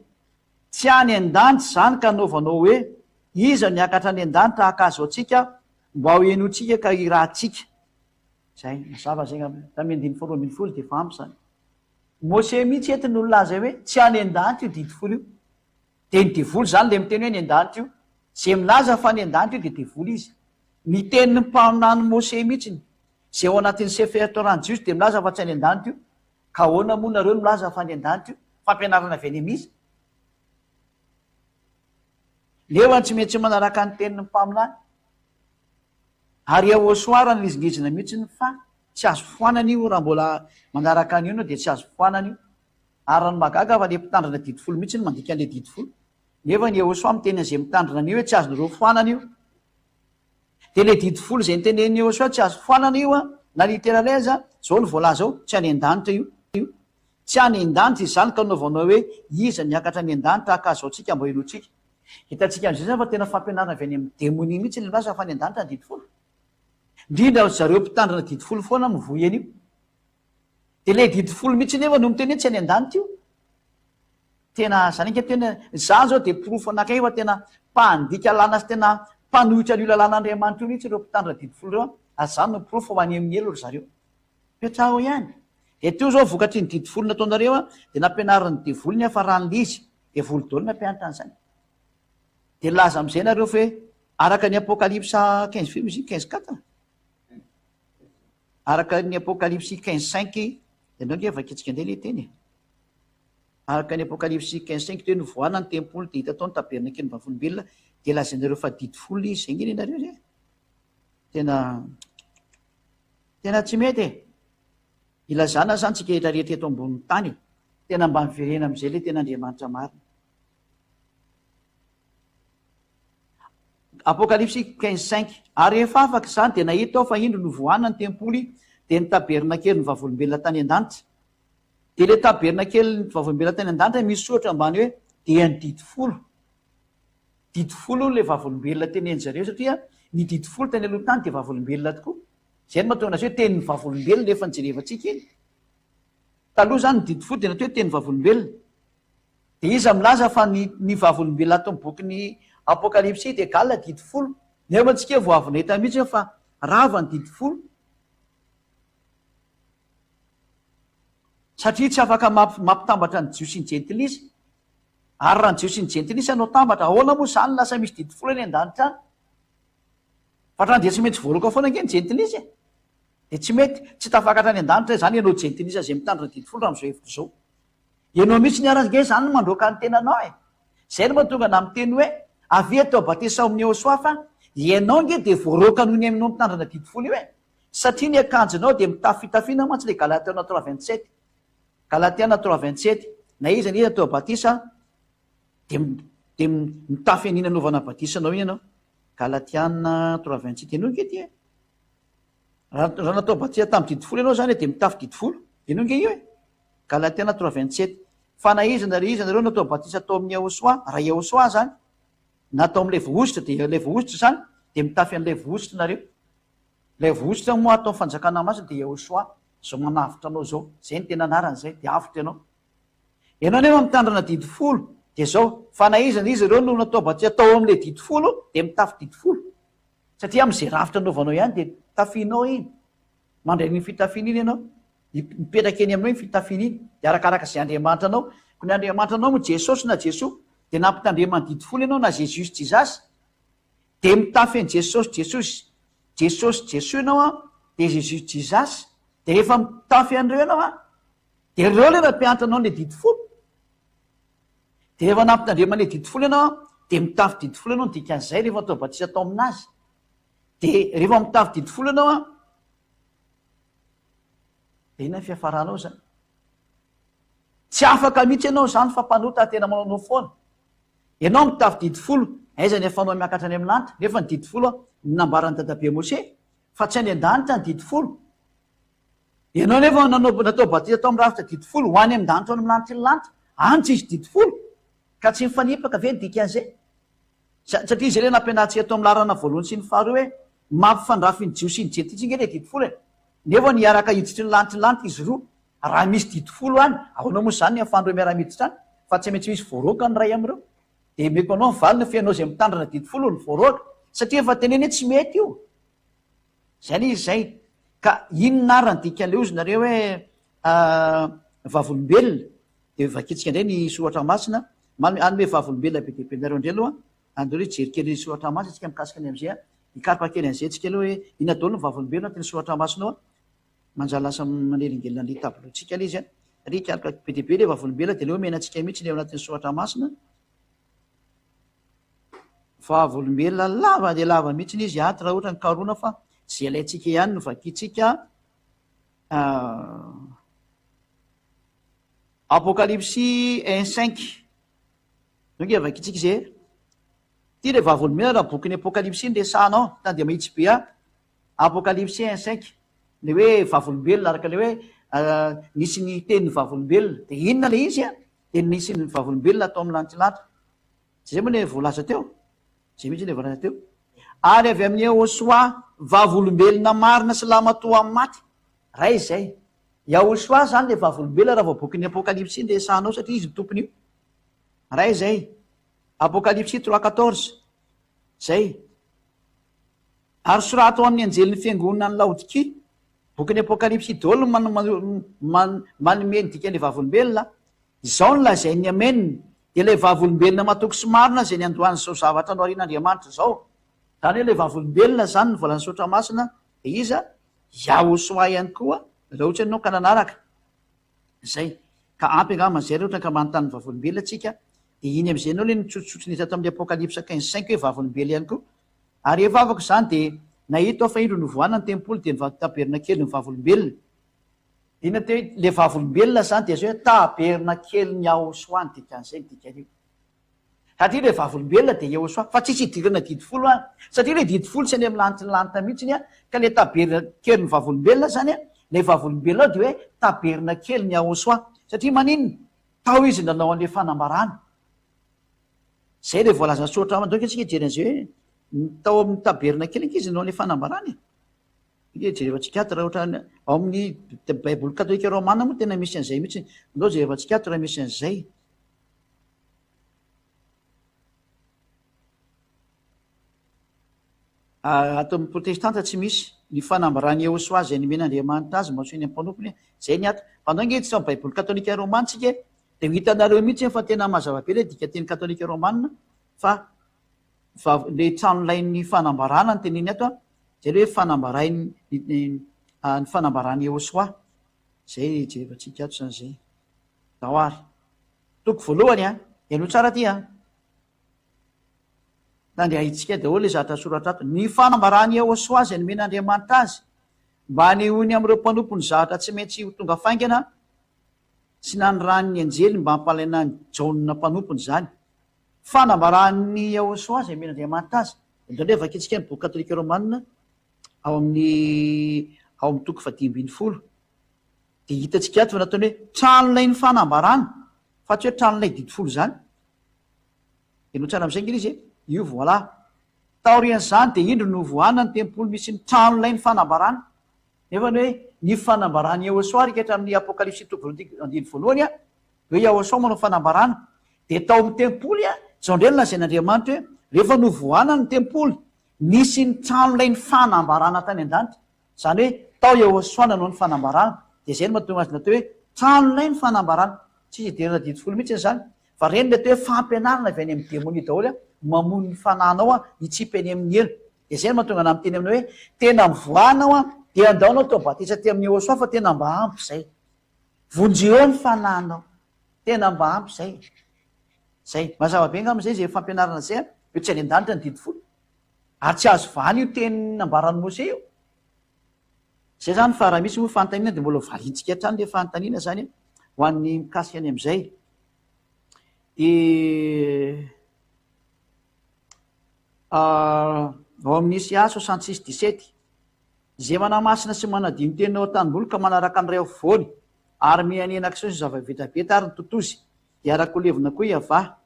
Tsy any an-danitra izany ka anaovanao hoe, Iza no hiakatra any an-danitra haka azy ho antsika mba ho henointsika ka hirahantsika. Izay, mazava izay angamba. Tamin'ny andininy faharoa ambin'ny folo dia efa ampy izany. Mose mihitsy eto no nilaza hoe tsy any an-danitra io didy folo io. Dia ny devoly izany ilay miteny hoe any an-danitra io. Izay milaza fa any an-danitra io dia devoly izy. Ny tenin'ny mpaminany Mose mihitsy, izay ao anatin'ny Sefer Torah ny Jiosy dia milaza fa tsy any an-danitra io. Ka ahoana moa nareo no milaza fa any an-danitra io? Fampianarana avy any amin'iza? Nefa tsy maintsy manaraka ny tenin'ny mpaminany. Ary Yahoshuah raha nihezingezina mihitsy fa tsy azo foanana io, raha mbola manaraka an'io ianao dia tsy azo foanana io. Ary raha ny mahagaga fa le mpitandrina didy folo mihitsy no mandika an'le didy folo. Nefa ny Yahoshuah miteny an'izay mitandrina an'io hoe tsy azonareo foanana io. Dia le didy folo izay notenenin'i Yahoshuah tsy azo foanana io an, na littéraly aza, zao no voalaza ao, tsy any an-danitra io. Tsy any an-danitra izany ka anaovanao hoe iza niakatra any an-danitra haka azy ho antsika mba henointsika. Hitantsika amin'izay izany fa tena fampianarana avy any amin'ny demonia mihitsy ilay milaza fa any an-danitra ny didy folo. Indrindra ry zareo mpitandrina didy folo foana mivoy an'io. Dia ilay didy folo mihitsy nefa no miteny hoe tsy any an-danitra io. Tena zany ange tena, za zao dia porofo anakay fa tena mpandika lalàna sy tena mpanohitra an'io lalàn'Andriamanitra io mihitsy ireo mpitandrina didy folo ireo an, ary zany no porofo fa ho any amin'ny helo ry zareo. Petraho ihany. Dia teo zao vokatr'iny didy folo nataonareo an, dia nampianarin'ny devoly ny hafaran'ilay izy, devoly daholo nampianatra an'izany. Dia nilaza amin'izay nareo fa hoe araka ny Apokalypsa 15 firy moa izy iny? 15 quatre? Araka ny Apokalypsy 15 cinq, ianao ange vakintsika indray ilay teny e. Araka ny Apokalypsy 15 cinq dia hoe novohana ny tempoly dia hita tao ny tabernakelin'ny vavolombelona dia lazainareo fa didy folo izy, izay ange ny anareo izay e. Tena tena tsy mety e. Ilazana izany tsika rehetra rehetra eto ambonin'ny tany e. Tena mba miverena amin'izay ilay tena Andriamanitra marina. Apokalypsy 15 cinq Ary rehefa afaka izany, dia nahita aho fa indro novohana ny tempoly, dia ny tabernakelin'ny vavolombelona tany an-danitra. Dia ilay tabernakelin'ny vavolombelona tany an-danitra misy soratra ambany hoe, dia ny didy folo. Didy folo hono ilay vavolombelona tenenin-dry zareo satria ny didy folo tany aloha tany dia vavolombelona tokoa. Izay no mahatonga azy hoe tenin'ny vavolombelona efa nijerevantsika iny. Taloha izany ny didy folo dia natao hoe tenin'ny vavolombelona. Dia iza milaza fa ny ny vavolombelona ato amin'ny bokin'ny Apokalypsy dia égal didy folo? Nefa antsika vao avy nahita mihitsy hoe fa rava ny didy folo. Satria tsy afaka mampitambatra ny Jiosy sy ny Jentilisa. Ary raha ny Jiosy sy ny Jentilisa no atambatra, ahoana moa izany lasa misy didy folo any an-danitra any? Fa hatrany dia tsy maintsy voaroaka foana ange ny jentilisa e! Dia tsy mety, tsy tafakatra any an-danitra izany ianao jentilisa izay mitandrina didy folo raha amin'izao hevitra izao. Ianao mihitsy ny ary ange izany no mandroaka ny tenanao e! Izay no mahatonga anà miteny hoe, avia atao batisa ao amin'i Yehosua fa ianao ange dia voaroaka noho ny aminao mitandrina didy folo io e! Satria ny akanjonao dia mitafy fitafiana mantsy ilay Galatiana 3 27. Galatiana 3 27, na iza na iza atao batisa dia dia mitafy an'iny anaovana batisa anao iny ianao. Galatiana 3 27, henoy ange ity e! Raha natao batisa tamin'ny didy folo ianao izany dia mitafy didy folo. Henoy ange io e! Galatiana 3 27, fa na iza na iza nareo natao batisa tao amin'i Yahoshuah, raha Yahoshuah izany, na tao amin'ilay voahosotra, dia ilay voahosotra izany, dia mitafy an'ilay voahosotra nareo. Ilay voahosotra moa ato amin'ny fanjakana masina dia Yahoshuah, izao manavotra anao izao. Izay no tena anarany izay, dia avotra ianao. Ianao nefa mitandrina didy folo, dia izao, fa na iza na iza ireo no natao batisa tao amin'ilay didy folo, dia mitafy didy folo. Satria amin'izay rafitra anaovanao ihany dia tafianao iny. Mandray an'iny fitafiana iny ianao. Mipetraka eny aminao iny fitafiana iny. Dia arakaraka izay Andriamanitra anao. Koa ny Andriamanitra anao moa Jesosy na Jesoa, dia nampitandreman'ny didy folo ianao na Jesus Jesus. Dia mitafy an'i Jesosy Jesosy, Jesosy Jesoa ianao an, dia Jesus Jesus. Dia rehefa mitafy an'ireo ianao an, dia ireo ilay nampianatra anao ilay didy folo. Dia rehefa nampitandremana ilay didy folo ianao an, dia mitafy didy folo ianao, ny dikan'izay rehefa atao batisa tao aminazy. Dia rehefa mitafy didy folo ianao an, dia inona ny fiafaranao izany? Tsy afaka mihitsy ianao izany fa mpanota tena manaonao foana. Ianao mitafy didy folo, aiza ny ahafahanao miakatra any amin'ny lanitra? Nefa ny didy folo an, ny nambaran'i dadabe Mose, fa tsy any an-danitra ny didy folo. Ianao nefa nanao natao batisa tao amin'ny rafitra didy folo, ho any amin-danitra any amin'ny lanitry ny lanitra, any tsy hisy didy folo. Ka tsy mifanipaka ve ny dikan'izay? Satria izay ilay nampianarintsika tao amin'ny laharana voalohany sy ny faharoa hoe mampifandrafy ny Jiosy sy ny Jentilisa ange ilay didy folo e! Nefa ny hiaraka hiditry ny lanitry ny lanitra izy roa. Raha misy didy folo any, ahoana moa izany ny ahafahan'ireo miara-miditra any? Fa tsy maintsy misy voaroaka ny iray amin'ireo. Dia omeko anao ny valiny fa ianao izay mitandrina didy folo no voaroaka. Satria efa teneno hoe tsy mety io. Izay ilay izy izay. Ka inona ary ny dikan'ilay hozy nareo hoe vavolombelona? Dia vakintsika indray ny soratra masina. Hanome vavolombelona be dia be anareo indray aloha. Andao aloha hijery kely ny soratra masina isika mikasika ny amin'izay. Hikaroka kely an'izay tsika aloha hoe inona daholo ny vavolombelona anatin'ny soratra masina ao. Manjary lasa manelingelina an'ilay tableau-ntsika ilay izy an. Satria hikaroka be dia be ilay vavolombelona dia aleo omena antsika mihitsy ilay ao anatin'ny soratra masina. Vavolombelona lava dia lava mihitsy izy ato raha ohatra ny karohina fa izay ilaintsika ihany no vakintsika. Apokalypsy un cinq. Zao nge vakintsika izay e. Ity ilay vavolombelona raha bokin'ny Apokalypsy no resahana ao. Tany dia mahitsy be aho. Apokalypsy un cinq. Ilay hoe vavolombelona araka ilay hoe nisy ny tenin'ny vavolombelona. Dia inona ilay izy a? Dia nisy ny vavolombelona tao amin'ny lantilanty. Tsy izay moa ilay voalaza teo? Izay mihitsy ilay voalaza teo. Ary avy amin'i Yehosua, vavolombelona marina sy lahimatoa amin'ny maty. Ray izay. Yahoshuah izany ilay vavolombelona raha vao bokin'ny Apokalypsy no resahanao satria izy no tompon'io. Ray izay. Apokalypsy 3 14. Izay. Ary soraty ho amin'ny anjelin'ny fiangonana any Laodikia. Bokin'ny Apokalypsy daholo no manome ny dikan'ilay vavolombelona. Izao no lazain'ny Amen, dia ilay vavolombelona matoky sy marina izay niandohan'izao zavatra noharian'Andriamanitra izao. Izany hoe ilay vavolombelona izany no voalazan'ny Soratra Masina dia iza? Yahosoa ihany koa, raha ohatra ianao ka nanaraka izay. Ka ampy angamba izay raha ohatra ka manontany ny vavolombelona tsika, dia iny amin'izay ianao ilay nitsotsotsotro ny tato amin'ny Apokalypsa 15 cinq hoe vavolombelona ihany koa. Ary rehefa afaka izany dia nahita aho fa indro novohana ny tempoly dia ny tabernakelin'ny vavolombelona. Inona teo hoe ilay vavolombelona izany dia izao hoe tabernakelin'i Yahosoa ny dikan'izay ny dikan'io. Satria ilay vavolombelona dia Yehosua, fa tsisy idirana didy folo any. Satria ilay didy folo tsy any amin'ny lanitry ny lanitra mihitsy an, ka ilay tabernakelin'ny vavolombelona izany an, ilay vavolombelona ao dia hoe tabernakelin'i Yahosua. Satria maninona? Tao izy nanao an'ilay fanambarana. Izay ilay voalazan'ny soratra masina. Donc isika hijery an'izay hoe tao amin'ny tabernakely ange izy nanao an'ilay fanambarana e. Ange jerevantsika ato raha ohatra ao amin'ny baiboly katolika romana moa tena misy an'izay mihitsy. Andao jerevantsika ato raha misy an'izay. Ato amin'ny protestanta tsy misy ny fanambaran'i Yehosua izay nomen'Andriamanitra azy mba ho eny amin'ny mpanompony, izay ny ato. Fa andao ange hiditra amin'ny baiboly katolika romana tsika e, dia ho hitanareo mihitsy fa tena mazava be ilay dikanteny katolika romana fa ilay tranolain'ny fanambarana no teneniny ato an. Izay ilay hoe fanambarain' ny fanambaran'i Yehosua. Izay jerevantsika ato izany izay. Ndao ary. Toko voalohany an. Henoy tsara ity an. Tandriahintsika daholo ilay zavatra soratra ato. Ny fanambaran'i Yehosua izay nomen'Andriamanitra azy mba hanehoany amin'ireo mpanompony zavatra tsy maintsy ho tonga faingana sy nanirahany ny anjely mba hampalaina an'i Jaona mpanompony izany. Fanambaran'i Yehosua izay nomen'Andriamanitra azy. Indraindray vakintsika ny boky katolika romana ao amin'ny ao amin'ny toko fahadimy ambinifolo. Dia hitantsika ato fa nataony hoe tranolain'ny fanambarana fa tsy hoe tranolay didy folo izany. Henoy tsara amin'izay ange ilay izy e. Io voilà. Taorian'izany dia indro novohana ny tempoly misy ny tranolain'ny fanambarana. Nefa ny hoe ny fanambaran'i Yehosua ry hatramin'ny Apokalypsy toko voalohany andininy voalohany a, hoe Yahosua manao fanambarana. Dia tao amin'ny tempoly a, izao indray no lazain'Andriamanitra hoe rehefa novohana ny tempoly, nisy ny tranolain'ny fanambarana tany an-danitra. Izany hoe tao Yehosua nanao ny fanambarana. Dia izay no mahatonga azy natao hoe tranolay ny fanambarana. Tsisy idirana didy folo mihitsy izany. Fa ireny ilay atao hoe fampianarana avy any amin'ny demonia daholo a, mamono ny fanahinao a, hitsipy any amin'ny helo. Dia izay no mahatonga anah miteny aminao hoe tena mivoaha anao a, dia andao anao atao batisa aty amin'i Yehosua fa tena mba ampy izay. Vonjeo ny fanahinao. Tena mba ampy izay. Izay. Mazava be angamba izay izay fampianarana izay a, hoe tsy any an-danitra ny didy folo. Ary tsy azo vahana io teny nambaran'i Mose io. Izay izany fa raha misy moa fanontaniana dia mbola ho valiantsika hatrany ilay fanontaniana izany ho an'ny mikasika ny amin'izay. Dia ao amin'ny Isa 66 17 Izay manamasina sy manadio ny teniny ao an-tanimboly ka manaraka ny ray afovoany ary mihanena kisoa sy zava-vetaveta ary ny totozy dia araka ho levona koa i Yavah.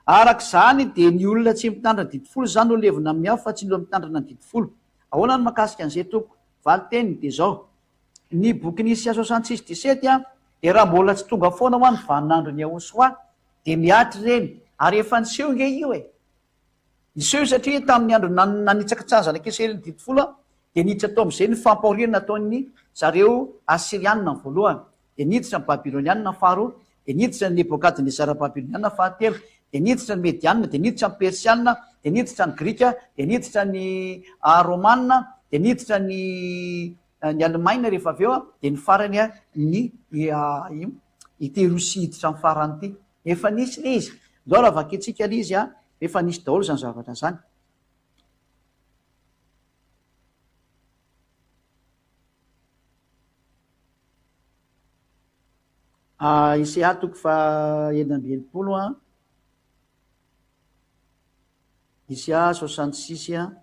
Araka izany dia ny olona tsy mitandrina didy folo izany no levona amin'ny afo fa tsy ny olona mitandrina ny didy folo. Ahoana ny mahakasika an'izay tompoko? Valin-teniny dia izao, ny bokin'i Isa 66 17 an, dia raha mbola tsy tonga foana hoa ny vaninandron'i Yahoshuah dia mihatra ireny, ary efa niseho nge io e! Niseho io satria tamin'ny andro nanitsakitsahan'ny zanak'Israely ny didy folo dia niditra tao amin'izay ny fampahoriana nataon'ny zareo Asyrianina ny voalohany, dia niditra ny Babylonianina ny faharoa, dia niditra ny Nebokadnezara Babylonianina ny fahatelo, dia niditra ny Medianina, dia niditra ny Persianina, dia niditra ny Grika, dia niditra ny Romanina, dia niditra ny ny Alemaina rehefa avy eo, dia ny farany ny ity Rosia hiditra amin'ny farany ity. Efa nisy ilay izy. Ndao raha vakintsika ilay izy an, efa nisy daholo izany zavatra izany. Ah, Isaia toko faha 66 an. Isaia 66 an.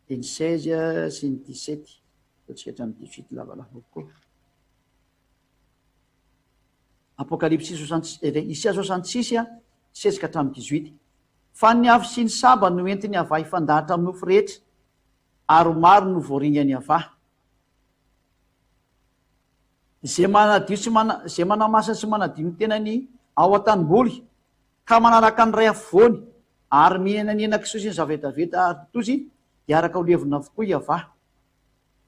Dia ny 16 sy ny 17. Ataontsika hatramin'ny 18 lavalava kokoa. Apokalypsy 66, Isaia 66, 16 ka hatramin'ny 18. Fa ny afo sy ny saba no entin'i Yavah hifandahatra amin'ny nofo rehetra, ary ho maro no voaringan'i Yavah. Izay manadio sy mana, izay manamasina sy manadio ny tenany ao an-tanimboly, ka manaraka ny ray afovoany, ary mihinana ny henakisoa sy ny zavetaveta ary totozy, dia araka ho levona avokoa i Yavah.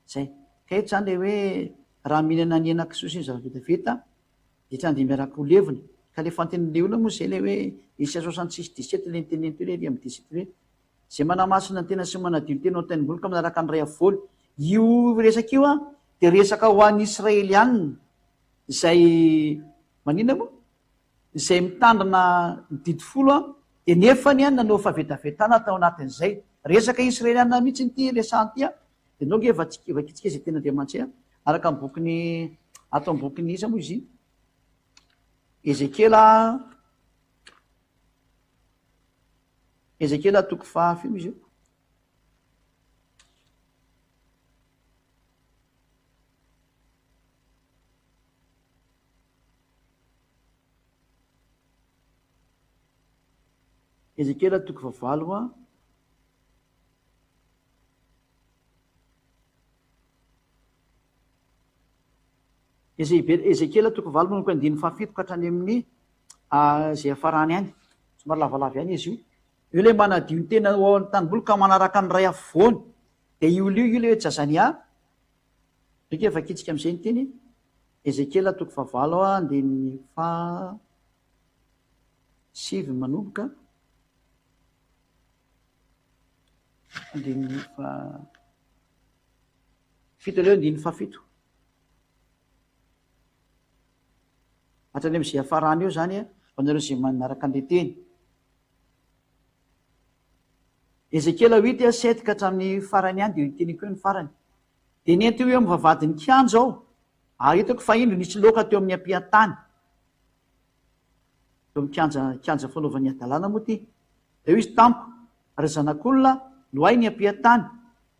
Zay. Ka eto zany le hoe raha mihinana ny henakisoa sy ny zava-betaveta dia tsy andeha miaraka ho levona. Ka le fantenin'le olona moa zay le hoe Isa 66 17 le niteneniny teo le ery amin'ny 17 hoe zay manamasina ny tena sy manadio ny tena ao an-tanimboly ka manaraka ny ray afovoany. Io resaka io an dia resaka ho an'ny Israelianina izay maninona moa? Izay mitandrina ny didy folo an dia nefany an nanao fahavetavetana tao anatin'izay. Resaka Israelianina mihitsy ity resahana ity an. Dia ndao nge vakintsika izay tenin'Andriamanitra izay an, araka ny bokin'i, ato amin'ny bokin'i iza moa izy iny? Ezekiela, Ezekiela toko faha firy moa izy io? Ezekiela toko fahavalo a. Ezekiela toko valo manomboka andininy fahafito ka hatrany amin'ny izay hafarany any. Somary lavalava ihany izy io. Io ilay manadio ny tena ao amin'ny tanimboly ka manaraka ny ray afovoany. Dia io olona io, io ilay hoe Jazania. Ndrika vakintsika amin'izay ny teny. Ezekiela toko fahavalo andininy faha sivy manomboka. Andininy faha fito aleo andininy fahafito. Hatrany amin'izay hafarana eo izany ho anareo izay manaraka an'ilay teny. Ezekiela huit a sept ka hatramin'ny farany ihany dia teniko eo ny farany. Dia nentiko eo amin'ny vavahadin'ny kianja aho, ary hitako fa indro nisy loaka teo amin'ny ampiantany. Teo amin'ny kianja, kianja fanaovan'ny hadalana moa ity. Dia hoy izy tamiko, Ry zanak'olona, lohay ny ampiantany.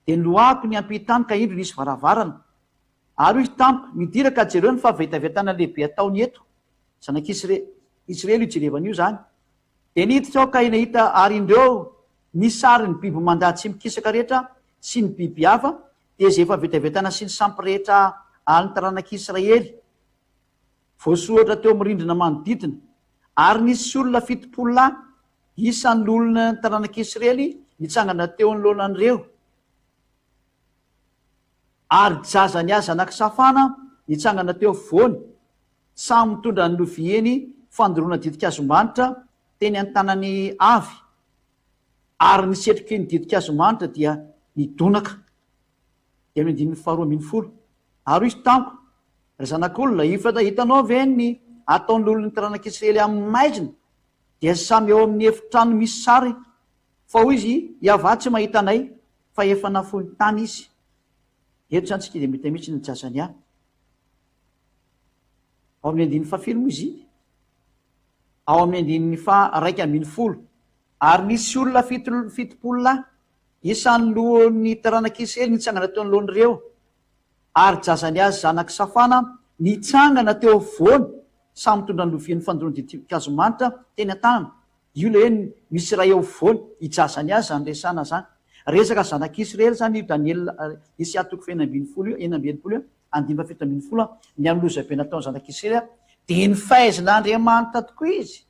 Dia nolohahako ny ampitany ka indro nisy varavarana. Ary hoy izy tamiko, Midira ka jereo ny fahavetavetana lehibe ataony eto. Zanak'Israely io jerevana io izany. Dia niditra aho ka nahita ary indreo ny sarin'ny biby mandady sy mikisaka rehetra sy ny biby hafa, dia izay efa vetavetaina sy ny sampy rehetra an'ny taranak'Israely, voasoratra teo amin'ny rindrina manodidina. Ary nisy olona 70 lahy, isan'ny loholona ny taranak'Israely, nitsangana teo anoloanan'ireo. Ary Jazania zanak'i Safana nitsangana teo afovoany, Samy mitondra ny loviany fandoroana ditin-kazomanitra teny an-tanany avy, ary ny setroky ny ditin-kazomanitra dia nidonaka. Dia amin'ny andininy faharoa ambinifolo. Ary hoy izy tamiko, Ry zanak'olona, efa hitanao ve ny ataon'ny olon'ny taranak'Israely amin'ny maizina, dia samy eo amin'ny efitrano misy sary? Fa hoy izy, Yavah tsy mahita anay, fa efa nafoiny tany izy. Eto izany tsika dia mety mihitsy ny Jazania. Ao amin'ny andininy fahafiry moa izy iny? Ao amin'ny andininy faha-11. Ary nisy olona 70 lahy, isan'ny lohan'ny taranak'Israely nitsangana teo anoloan'ireo, ary Jazania zanak'i Safana nitsangana teo afovoany, samy mitondra ny lovian'ny fandoroana ditin-kazo manitra teny an-tanana. Io ilay hoe misy iray eo afovoany, i Jazania izany resahana izany. Resaka zanak'Israely izany io Daniela, Isaia toko fahenina ambinifolo io, 66 io. Andininy faha-17, Ny amin'ny lozabe nataon'ny zanak'Israely, dia nifaizin'Andriamanitra tokoa izy.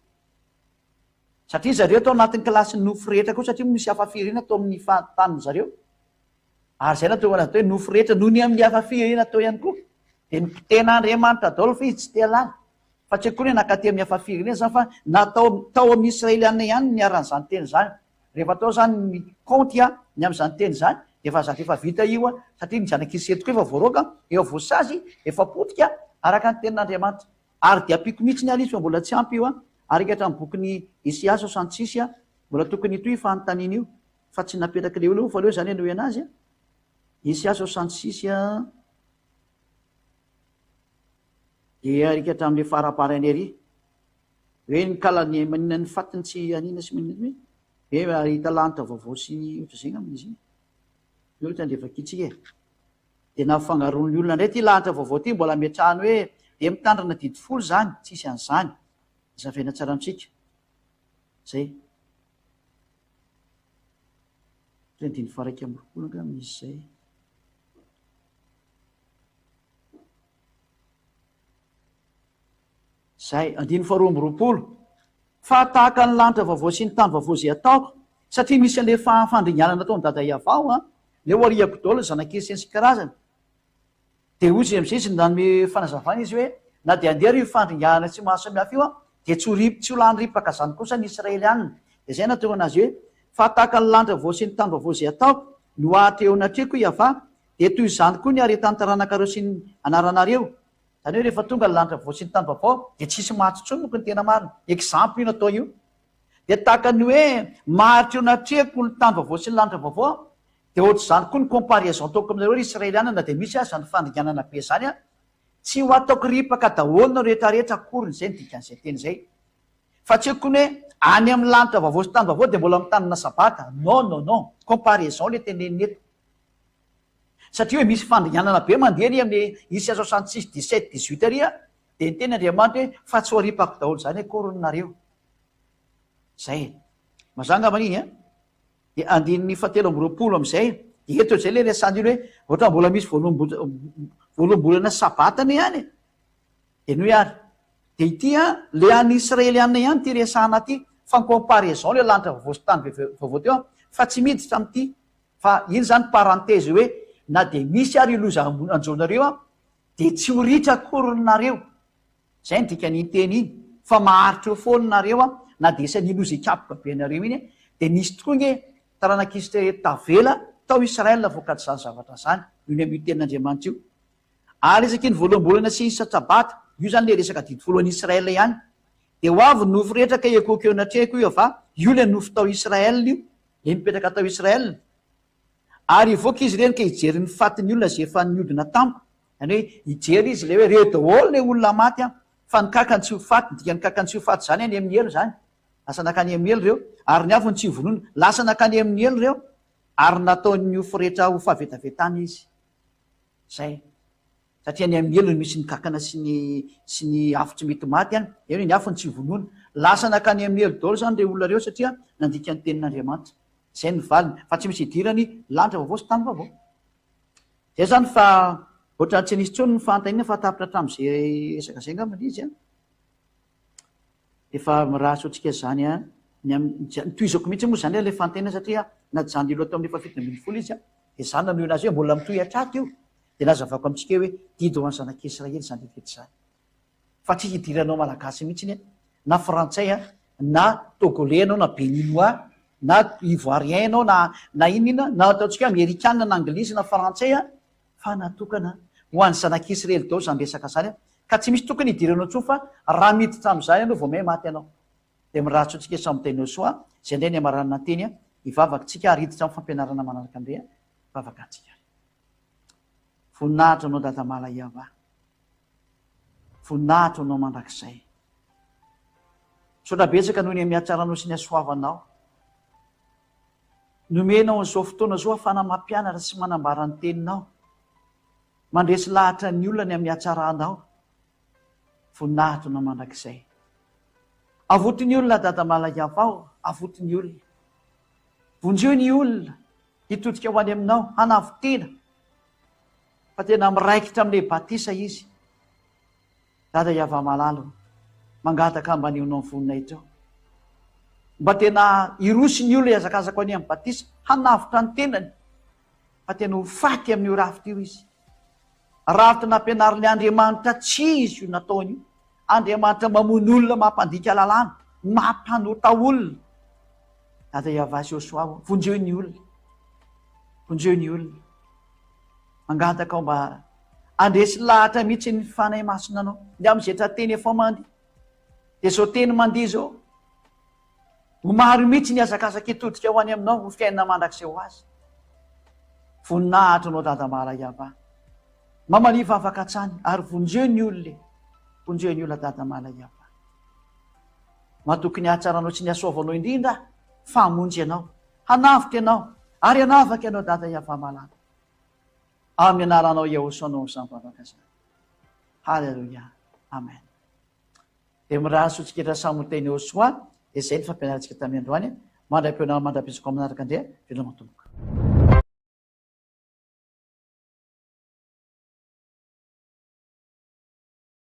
Satria zareo tao anatin'ny kilasin'ny nofo rehetra koa, satria misy hafa firenena tao amin'ny tanin-dry zareo. Ary izay nahatonga azy atao hoe nofo rehetra, noho ny amin'ny hafa firenena tao ihany koa. Dia nopotehin'Andriamanitra daholo fa izy tsy te halala. Fa tsy akory hoe nankaty amin'ny hafa firenena izany fa natao tao amin'ny Israeliana ihany no niharan'izany teny izany. Rehefa atao izany ny kaonty ny amin'izany teny izany dia efa zatra efa vita io satria ny zanak'Israely tokoa efa voaroaka, efa voasazy, efa potika araka ny tenin'Andriamanitra. Ary dia ampiako mihitsy ny ary izy fa mbola tsy ampy io ary hatramin'ny bokin'i Isaia 66 mbola tokony hitohy io fanontaniana io fa tsy napetrak'ilay olona fa aleo izany hanohy anazy. Isaia 66 dia ary hatramin'ilay faraparany ary. Hoe ny kala ny maninona ny fatiny tsy anina sy maninona hoe hoe ahita lanitra vaovao sy ohatr'izay angamba izy iny. Io aloha dia vakintsika e. Dia nafangaroan'ny olona indray ity lanitra vaovao ity mbola ametrahany hoe dia mitandrina didy folo izany, tsisy an'izany. Hazavaina tsara amintsika. Zay. Hoe andininy faha 21 angamba izy izay. Izay, andininy faharoa amby 20, Fa tahaka ny lanitra vaovao sy ny tany vaovao izay ataoko, satria misy an'ilay fandringanana ataon'i Dada Iavao an, ilay ho ariako daholo ny zanak'Izy sy ny sy karazany. Dia hoy izy amin'izay izy nanome fanazavana izy hoe, na dia handeha ary io fandringanana tsy mahasamihafa io an, dia tsy ho rip, tsy ho lany ripaka izany kosa ny Israelianina. Dia izay nahatonga anazy hoe, Fa tahaka ny lanitra vaovao sy ny tany vaovao izay ataoko, no hahatreho anatreko Iavah, dia toy izany koa ny haretan'ny taranakareo sy ny anaranareo. Izany hoe rehefa tonga ny lanitra vaovao sy ny tany vaovao dia tsisy maty intsony manko ny tena marina. Exemple io natao io. Dia tahaka ny hoe maharitra eo anatrehako ny tany vaovao sy ny lanitra vaovao dia ohatr'izany koa ny comparaison ataoko aminareo ry Israeliana na dia misy aza ny fandringanana be izany an, tsy ho ataoko ripaka daholo nareo rehetra rehetra akoriny izay ny dikan'izay teny izay. Fa tsy haiko ny hoe any amin'ny lanitra vaovao sy tany vaovao dia mbola mitandrina sabata. Non non non. Comparaison le tenenina eto. Satria hoe misy fandringanana be mandeha ary amin'ny isa 66, 17, 18 ary dia niteny Andriamanitra hoe fa tsy ho aripako daholo izany akory ny nareo. Zay e. Mazava angamba iny an? Dia andininy fahatelo amby 20 amin'izay, dia eto izay ilay resahan'io hoe ohatra mbola misy voaloham-bolana sabata anie ihany e. Henoy ary. Dia ity an, le an'ny Israeliana ihany ity resahana ity, fa ny comparaison le lanitra vaovao sy tany vaovao teo an, fa tsy miditra amin'ity. Fa iny izany parenthèse hoe na dia misy ary io loza hanjo anareo an, dia tsy ho ritra akory nareo. Izay no dikan'iny teny iny. Fa maharitra eo foana nareo an, na dia isan'iny loza hikapoka be anareo iny an, dia nisy tokoa nge. Taranak'Israely tavela tao Israel vokatr'izany zavatra izany, io ny amin'io tenin'Andriamanitra io. Ary isaky ny voaloham-bolana sy isa-tsabata, io izany ilay resaka didy voalohan'i Israel ihany, dia ho avy ny nofo rehetra ka hiankohoka eo anatrehako io fa io ilay nofo tao Israel io, ilay mipetraka tao Israel. Ary hivoaka izy ireny ka hijery ny fatin'ny olona izay efa niodina tamiko, izany hoe hijery izy ilay hoe ireo daholo ilay olona maty an, fa ny kakany tsy ho faty, ny dikan'ny kakany tsy ho faty izany any amin'ny helo izany, lasa nankany amin'ny helo ireo, ary ny afony tsy ho vonoina, lasa nankany amin'ny helo ireo, ary nataon'ny nofo rehetra ho fahavetavetana izy. Izay. Satria any amin'ny helo no misy ny kakana sy ny sy ny afo tsy mety maty any. Eny hoe ny afo no tsy vonoina. Lasa nankany amin'ny helo daholo izany ireo olona ireo satria nandika ny tenin'Andriamanitra. Izay no valiny. Fa tsy misy idirany lanitra vaovao sy tany vaovao. Izay izany fa ohatran'ny tsy nisy intsony ny fanontaniana fa tapitra hatramin'izay resaka izay angamba ilay izy an. Efa mirary soa antsika izany an. Ny amin'ny, notohizako mihitsy moa izany ilay fanontaniana satria najanon'ilay teo amin'ny faha-17 izy an. Dia izaho nanohina azy hoe mbola mitohy hatraty io. Dia nazavaiko amintsika hoe didy ho an'ny zanak'Israely izany didy izany. Fa tsy hidiranao Malagasy mihitsy an, na Frantsay an, na Togolais ianao, na Beninois, na Ivoirien ianao, na na inona inona, na ataontsika hoe Amerikana na Anglisy na Frantsay an, fa natokana ho an'ny zanak'Israely daholo izany resaka izany an, ka tsy misy tokony hidiranao intsony fa raha miditra amin'izany ianao vao may maty ianao. Dia mirary soa antsika samy teny Soa, izay indray ny hamaranana ny teny an, hivavaka tsika ary hiditra amin'ny fampianarana manaraka indray an, hivavaka antsika ary. Voninahitra anao Dada Malaiava. Voninahitra anao mandrakizay. Misaotra betsaka noho ny amin'ny hatsaranao sy ny hasoavanao. Nomenao an'izao fotoana izao ahafahana mampianatra sy manambara ny teninao. Mandresy lahatra ny olona ny amin'ny hatsaranao. Voninahitra anao mandrakizay. Avoty ny olona Dada Malaiava, avoty ny olona. Vonjeo ny olona hitodika ho any aminao, hanavo-tena. Fa tena miraikitra amin'ilay batisa izy. Dada Yavamalala o, mangataka mba anehoanao ny voninahitrao. Mba tena hiroso ny olona hihazakazaka ho any amin'ny batisa, hanavotra ny tenany, fa tena ho faty amin'io rafitra io izy. Rafitra nampianarin'ilay Andriamanitra tsy izy io nataony io. Andriamanitra mamono olona mampandika lalàna, mampanota olona. Dada Yavah sy Josoa o, vonjeo ny olona. Vonjeo ny olona. Mangataka aho mba handresy lahatra mihitsy ny Fanahy Masina anao. Ny amin'izay tra-teny efa mandeha. Dia izao teny mandeha izao. Ho maro mihitsy ny hazakazaka hitodika ho any aminao ho fiainana mandrakizay ho azy. Voninahitra anao Dada Malaiava. Mamalia vavaka hatrany ary vonjeo ny olona e. Vonjeo ny olona Dada Malaiava. Matoky ny hatsaranao sy ny hasoavanao indrindra aho fa hamonjy anao, hanavotra ianao ary hanavaka ianao Dada Iavah malala. Amin'ny anaranao Yahoshuah no izany vavaka izany. Haleloia. Amen. Dia mirary soa antsika rehetra samy ho teny Yahoshuah. Dia izay ny fampianarantsika tamin'ny androany. Mandra-pihaona mandra-pisoko amin'ny manaraka indray. Veloma tompoko.